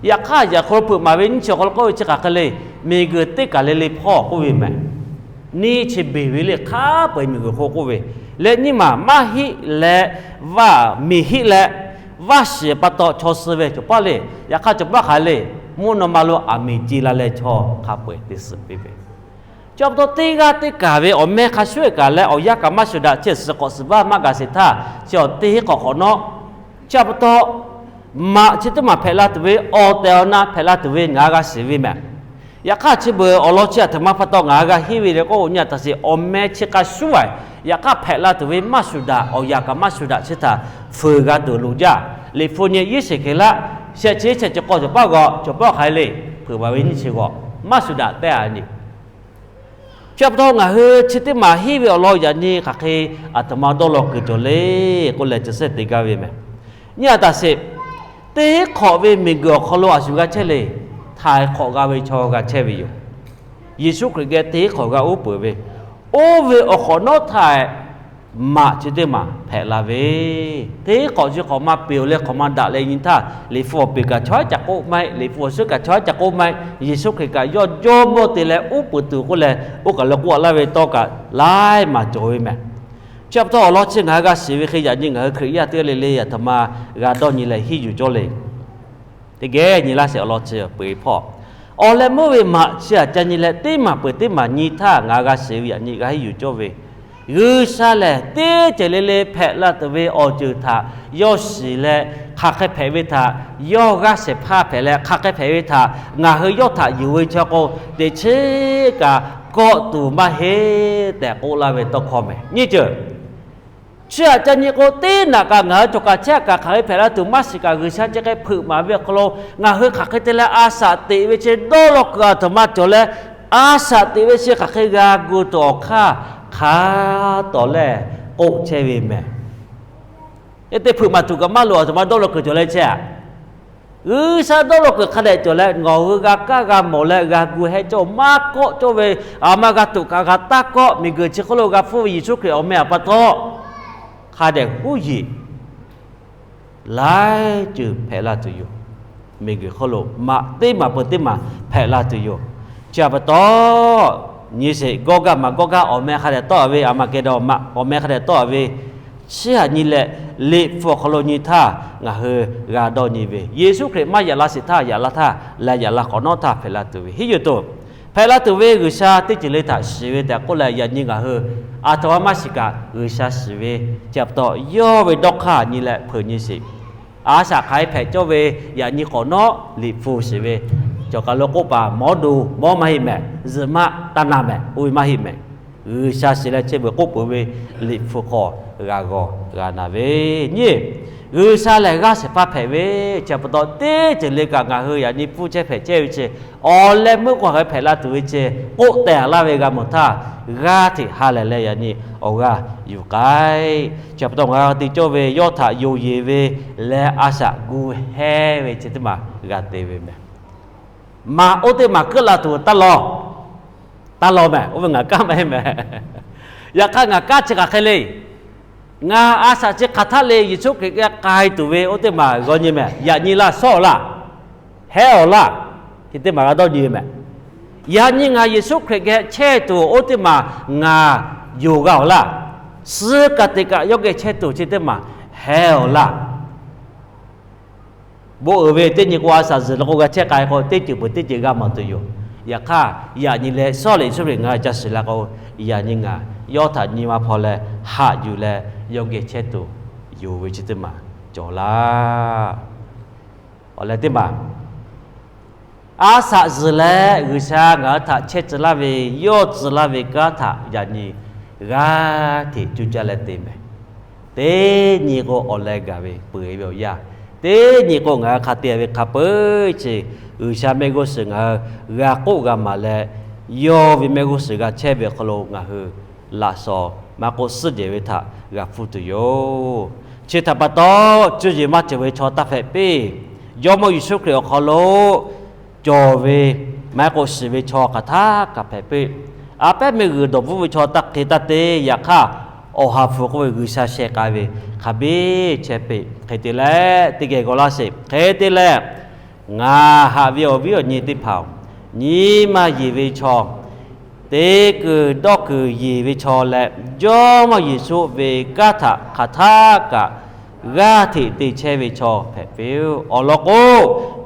Yaꞈ hk'aˇ, yaꞈ hk'aw lo hpeuꞈ maˍ ve nyiˇ chi awˬ hk'aw lo k'oˆ ve chi hk'aˬ hk'e le, miˬguiˬ teˇ kaˬ le le hpawˇ k'oˆ ve mehˍ. Neˇ chi beˬ ve le hk'a peu-eˬ miˬguiˬ hk'oˆ k'oˆ ve, leh nyiˇ maˬ maˇ hiˆ leh, vaˇ miˬ hiˆ leh, vaˇ shiˍ pa taw chaw suh ve cawˬ paˇ le. Yaꞈ hk'aˇ cawˬ paˇ hk'aˬ le, mvuhˇ naw ma lo aˬ miˍ ce la leh chaw hk'a peu-eˬ te suh piˇ ve. Chi pa taw teˇ g'aˇ teˇ kaˬ ve awˬ meh hk'a shuˉ e kaꞈ leh awˬ yanˇ kaꞈ maˇ shuˍ daꞈ, chi suhˍ k'awꞈ suhˍ vaˇ maˇ gaˬ sheˍ htaˇ, chi awˬ teˇ hinˉ hk'awꞈ hk'awꞈ nawˉ. Chi pa taw maꞈ chi teˇ maˬ hpehꞈ la tuˬ ve awˬ tehˬ awˬ na hpehꞈ la tuˬ ve ngaˬ g'a shiˍ ve mehˍ. Yaꞈ hk'aˇ chi beuꞈ awˬ lawn chi aˬ htoꞈ ma pa taw ngaˬ g'a henˇ ve le k'oˆ nyi a taˍ sheˍ, awˬ meh chi hk'a shuˉ a, yaꞈ hk'aˇ hpehꞈ la tuˬ ve maˇ shuˍ daꞈ, awˬ yanˇ kaꞈ maˇ shuˍ daꞈ chi htaꞈ fuiˍ g'a tuˬ loˍ jaˇ. Liꞈ hpu nyi Yeˍsuˆ Hkriꞈ laˇ shehˍ chi shehˍ chi k'aw cawˬ paˇ g'aw cawˬ paˇ hk'aˬ hk'e le, hpeuꞈ maˍ ve nyiˇ chi g'aw maˇ shuˍ daꞈ tehˆ a nyi. Chi pa taw ngaˬ hui chi teˇ maˬ henˇ ve awˬ lawn yaꞈ nyi hk'aˬ hk'e aˬ htoꞈ ma dawˇ law kuiˬ cawˬ le k'oˆ leh, cawˬ sehˉ te gaˇ ve mehˍ. Nyi a taˍ sheˍ, teˇ hk'awꞈ ve miˬguiˬ awˬ hk'aw lo a shu g'a chehˇ le, htaiˍ hk'awꞈ g'a ve chaw g'a chehˇ ve yoˬ. Yeˍsuˆ Hkriꞈ geh teˇ hk'awꞈ g'a uˉ peunˍ ve, oˇ ve awˬ hk'awꞈ nawˉ htaˇ maꞈ chi teˇ maˬ hpehꞈ la ve, teˇ hk'awꞈ chi hk'awꞈ ma peˬ-oˬ leh hk'awꞈ ma daꞈ leh nyi htaˇ, Liꞈ hpu awˬ peˬ kaꞈ chaw haiˉ ca k'oˆ maˇ heˆ, Liꞈ hpu awˬ suhˉ kaꞈ chaw haiˉ ca k'oˆ maˇ heˆ, Yeˍsuˆ Hkriꞈ kaꞈ yawˇ jawˇ mawˇ te leh uˉ peunˍ tuˬ k'oˆ leh, oˇ kaˬ lo k'oˆ laˇ ve tawˇ kaꞈ laiˉ maˬ cawˬ ve mehˍ. Chi pa taw awˬ lawn chi ngaˬ hui g'a shiˍ ve hk'e yaꞈ nyi ngaˬ hui Hkriꞈ yaˇ teˇ g'aˇ le le aˬ htoꞈ ma g'a dawˇ nyi leh henˇ yuˬ cawˇ le. Teˇ geh nyi laˇ sheˍ awˬ lawn chi peuˬ hpawˇ, awˬ leh meuˇ ve maꞈ chi aꞈ ca nyi leh teˇ maˬ peuˬ teˇ maˬ nyi htaˇ ngaˬ g'a shiˍ ve yaꞈ nyi g'a henˇ yuˬ cawˇ ve, G'uiˬsha lehˬ teˇ ceuˬ le le hpehꞈ la tuˬ ve awˬ ceuˬ htaꞈ yawˇ shiˍ leh, hk'aˬ hk'e hpehꞈ ve htaꞈ yawˇ g'aˇ shehˍ hpaˇ hpehꞈ leh, hk'aˬ hk'e hpehꞈ ve htaꞈ ngaˬ hui yawˇ htaꞈ yuˬ ve chaw k'o, teꞈ chiˉ kaꞈ kawˆ tuˬ maˇ heˆ tehꞈ k'oˆ laˇ ve tawˇ hkawˇ mehˍ. Nyiˇ ceuˬ chi aꞈ ca nyi k'o, teˇ naꞈ kaꞈ ngaˬ hui cawˬ kaꞈ chehˇ kaꞈ hk'aˬ hk'e hpehꞈ la tuˬ maˇ shiˍ kaꞈ, G'uiˬsha chi hk'e hpeuꞈ maˍ ve awˬ hk'aw lo ngaˬ hui hk'aˬ hk'e te leh a shaꞈ teꞈ ve chi dawˇ law kuiˬ aˬ htoꞈ ma cawˬ leh, a shaꞈ teꞈ ve chi hk'aˬ hk'e g'a gu tuˬ awˬ hk'aˇ hk'a tawˍ lehˇ k'oˆ chehˇ ve mehˍ. Teˇ hpeuꞈ maˍ tuˬ kaꞈ maˇ loˍ, aˬ htoꞈ ma dawˇ law kuiˬ cawˬ leh chehˇ a. G'uiˬsha dawˇ law kuiˬ hk'a dehꞈ cawˬ leh, ngaˬ hui g'a kaˇ g'a mawˬ leh g'a gu heh cawˇ maˇ kawˆ cawˇ ve, aˬ ma g'a tuꞈ kaꞈ g'a taˇ kawˆ, miˬguiˬ chi hk'oˆ lo g'a hpfuhˇ ve Yeˍsuˆ Hkriꞈ awˬ meh aꞈ pa taw, hk'a dehꞈ huˉ yeˬ laiˉ ceuˬ hpehꞈ la tuˬ yoˬ. Miˬguiˬ hk'oˆ lo maꞈ teˇ maˬ peuˬ teˇ maˬ hpehꞈ la tuˬ yoˬ. Chi aꞈ pa taw, nyi sheˍ, Gawˇgaˆ maˬ Gawˇgaˆ awˬ meh hk'a dehꞈ tawˆ a ve, Aˍmaˍgeˍdonˍ maꞈ awˬ meh hk'a dehꞈ tawˆ a ve, chi aꞈ nyi leh, Liꞈ hpu awˬ hk'aw lo nyi htaˇ ngaˬ hui g'a dawˇ nyi ve, Yeˍsuˆ Hkriꞈ maˇ yaꞈ la sheˍ htaˇ yaꞈ la htaˇ leh yaꞈ la hk'awꞈ nawˉ htaˇ hpehꞈ la tuˬ ve hiˉ yuˬ tuˬ, hpehꞈ la tuˬ ve G'uiˬsha teˇ ceuˬ le htaꞈ shiˍ ve tehꞈ k'oˆ leh yaꞈ nyi ngaˬ hui aˬ htoꞈ ma maˇ shiˍ kaꞈ G'uiˬsha shiˍ ve, chi aꞈ pa taw yawˇ ve dawˇ hk'aˇ nyi leh hpeuꞈ nyi sheˍ. A shaꞈ hk'aˬ hk'e hpehꞈ cawˇ ve yaꞈ nyi hk'awꞈ nawˉ Liꞈ hpu shiˍ ve, cawˬ kaˬ lo k'oˆ paˍ mawˇ do mawˇ maˇ heˆ mehˍ, zuhꞈ maˆ taˇ na mehˍ, oˇ ve maˇ heˆ mehˍ. G'uiˬsha shiˍ leh chehˇ peuˬ k'oˆ peuˬ ve Liꞈ hpu hk'aw g'a g'aw g'a na ve nyi. G'uiˬsha lehˬ g'aˇ shehˍ hpaˇ hpehꞈ ve, chi aꞈ pa taw teˇ ceuˬ le kaꞈ ngaˬ hui yaꞈ nyi pfuhˇ chehˇ hpehꞈ chehˇ ve chi, awˬ leh meuˇ k'o hk'aˬ hk'e hpehꞈ la tuˬ ve chi k'oˆ tehˬ laˇ ve g'a mawˬ htaˇ, g'aˇ hteꞈ ha lehˬ leh yaꞈ nyi awˬ g'aˇ yuˬ k'ai. Chi aꞈ pa taw ngaˬ hui te cawˇ ve yawˇ htaꞈ yonˍ yeˬ ve leh a shaꞈ gu heh ve chi teˇ maˬ g'a te ve mehˍ. Maꞈ oˇ teˇ maˬ keuˆ la tuˬ taˇ law, taˇ law mehˍ. Oˇ ve ngaˬ kanˉ maˇ heˆ mehˍ. Yaꞈ hk'aˇ ngaˬ kanˉ chi hk'aˬ hk'e le, ngaˬ a shaꞈ chi hk'aˬ htaˇ le Yeˍsuˆ Hkriꞈ geh k'ai tuˬ ve oˇ teˇ maˬ g'aw nyi mehˍ. Yaꞈ nyi laˇ, shawˉ awˬ laˇ, hehˉ awˬ laˇ, chi teˇ maˬ g'a dawˇ nyi ve mehˍ. Yaꞈ nyi ngaˬ Yeˍsuˆ Hkriꞈ geh chehˇ tuˬ oˇ teˇ maˬ ngaˬ yonˍ g'a awˬ laˇ, suh kaꞈ teꞈ kaꞈ yawˇ geh chehˇ tuˬ chi teˇ maˬ hehˉ awˬ laˇ. Bon uiˍ ve teˇ nyi k'o a shaꞈ zuhˬ la k'o g'a chehˇ k'ai k'o teˇ ceuˬ peuˬ teˇ ceuˬ g'a mawˬ tuˬ yoˬ. Yaꞈ hk'aˇ yaꞈ nyi leh shawˉ leh Yeˍsuˆ Hkriꞈ ngaˬ hui ca shiˍ la k'o, yaꞈ nyi ngaˬ yawˇ htaꞈ nyi ma hpaw leh haꞈ yuˬ leh yawˇ geh chehˇ tuˬ yoˬ ve chi teˇ maˬ cawˬ laˇ. Awˬ leh teˇ maˬ a shaꞈ zuhˬ leh G'uiˬsha ngaˬ hui htaꞈ chehˇ tcuh laˇ ve, yawˇ tcuh laˇ ve kanˉ htaꞈ yaꞈ nyi g'aˇ hteꞈ cuˇ caˇ leh te mehˍ. Teˇ nyi k'o awˬ leh gaˬ ve peuˬ ve awˬ yanˇ, teˇ nyi k'o ngaˬ hui hk'a te ve hk'a peu-eˬ chi G'uiˬsha mehˆ g'uˇ suhˍ ngaˬ hui g'a k'oˆ g'a maˍ leh, yawˇ ve mehˆ g'uˇ suhˍ g'a chehˇ ve awˬ hk'aw lo ngaˬ hui laꞈ shawnˍ maˇ k'oˆ suhˉ jehˬ ve htaꞈ g'a hpfuhˇ tuˬ yoˬ. Chi htaꞈ pa taw, cuˇ yiˍ maˇ cawˬ ve chaw taˇ hpehꞈ piˇ. Jawˇmawˇ Yeˍsuˆ Hkriꞈ awˬ hk'aw lo cawˬ ve maˇ k'oˆ shiˍ ve chaw hk'aˬ htaˇ kaꞈ hpehꞈ piˇ. A pehˉ meuˇ g'uiˬ dawˬ bvuhˆ ve chaw taˇ hk'e taˇ te. Yaꞈ hk'aˇ, Awˬ ha hpu k'oˆ ve G'uiˬsha sheh k'ai ve hk'a biˇ chehˇ piˇ. Hk'e te leh, teˇ geh g'aw laˇ sheˍ. Hk'e te leh, ngaˬ haꞈ ve awˬ viˉ awˬ nyi teˇ hpaˍ-oˬ, nyi ma yeˬ ve chaw, te kuiˬ dawˇ kuiˬ yeˬ ve chaw leh, Jawˇmawˇ Yeˍsuˆ ve kanˉ htaꞈ hk'aˬ htaˇ kaꞈ g'aˇ hteꞈ te chehˇ ve chaw hpehꞈ piˇ-oˆ. Awˬ lawn k'o,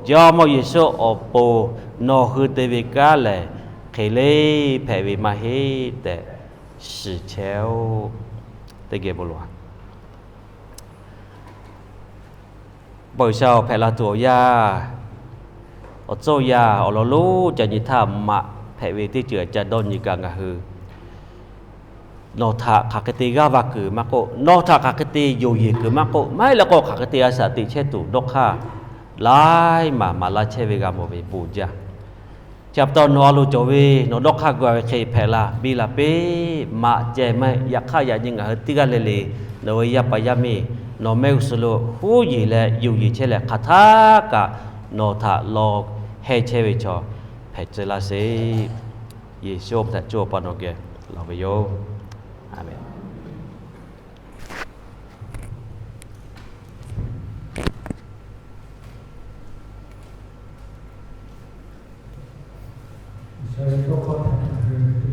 Jawˇmawˇ Yeˍsuˆ awˬ pon nawˬ hui te ve kanˉ lehˬ, hk'e le hpehꞈ ve maˇ heˆ tehꞈ shiˍ chehˇ-oˆ. Teˇ geh bon lawˬ. Awˬ pa G'uiˬsha-oˬ, hpehꞈ la tuˬ awˬ yanˇ, awˬ tcuhˇ yanˇ awˬ lawn lonˉ ca nyi htaˇ maꞈ hpehꞈ ve teˇ ceuˬ ca dawˇ nyi kaꞈ ngaˬ hui nawˬ htaꞈ hk'aˬ hk'e te g'aˇ va kuiˬ maˇ k'oˆ, nawˬ htaꞈ hk'aˬ hk'e te yonˍ yeˬ kuiˬ maˇ k'oˆ, maˇ heˆ leh k'o hk'aˬ hk'e te a shaꞈ teꞈ chehˇ tuˬ dawˇ hk'aˇ laiˉ maˬ maˍ laˇ chehˇ ve g'a mawˬ ve bon jaˇ. Chi pa taw nawˬ a loˍ cawˬ ve nawˬ dawˇ hk'aˇ gu-a ve hk'e hpehꞈ la biˇ la piˇ. Maꞈ ceh maˇ heˆ, yaꞈ hk'aˇ yaꞈ nyi ngaˬ hui teˇ g'aˇ le le nawˬ ve yaˇ paˍ yaˇ miˇ nawˬ mehˆ g'uˇ suhˍ lo huˉ yeˬ leh yonˍ yeˬ chehˇ leh hk'aˬ htaˇ kaꞈ nawˬ htaꞈ lawˬ heh chehˇ ve chaw hpehꞈ tcuh laˇ sheˍ. Yeˍsuˆ awˬ meh htaꞈ cuˇ awˬ pa nawˬ geh lawˬ ve yoˬ. Aˍmenˍ.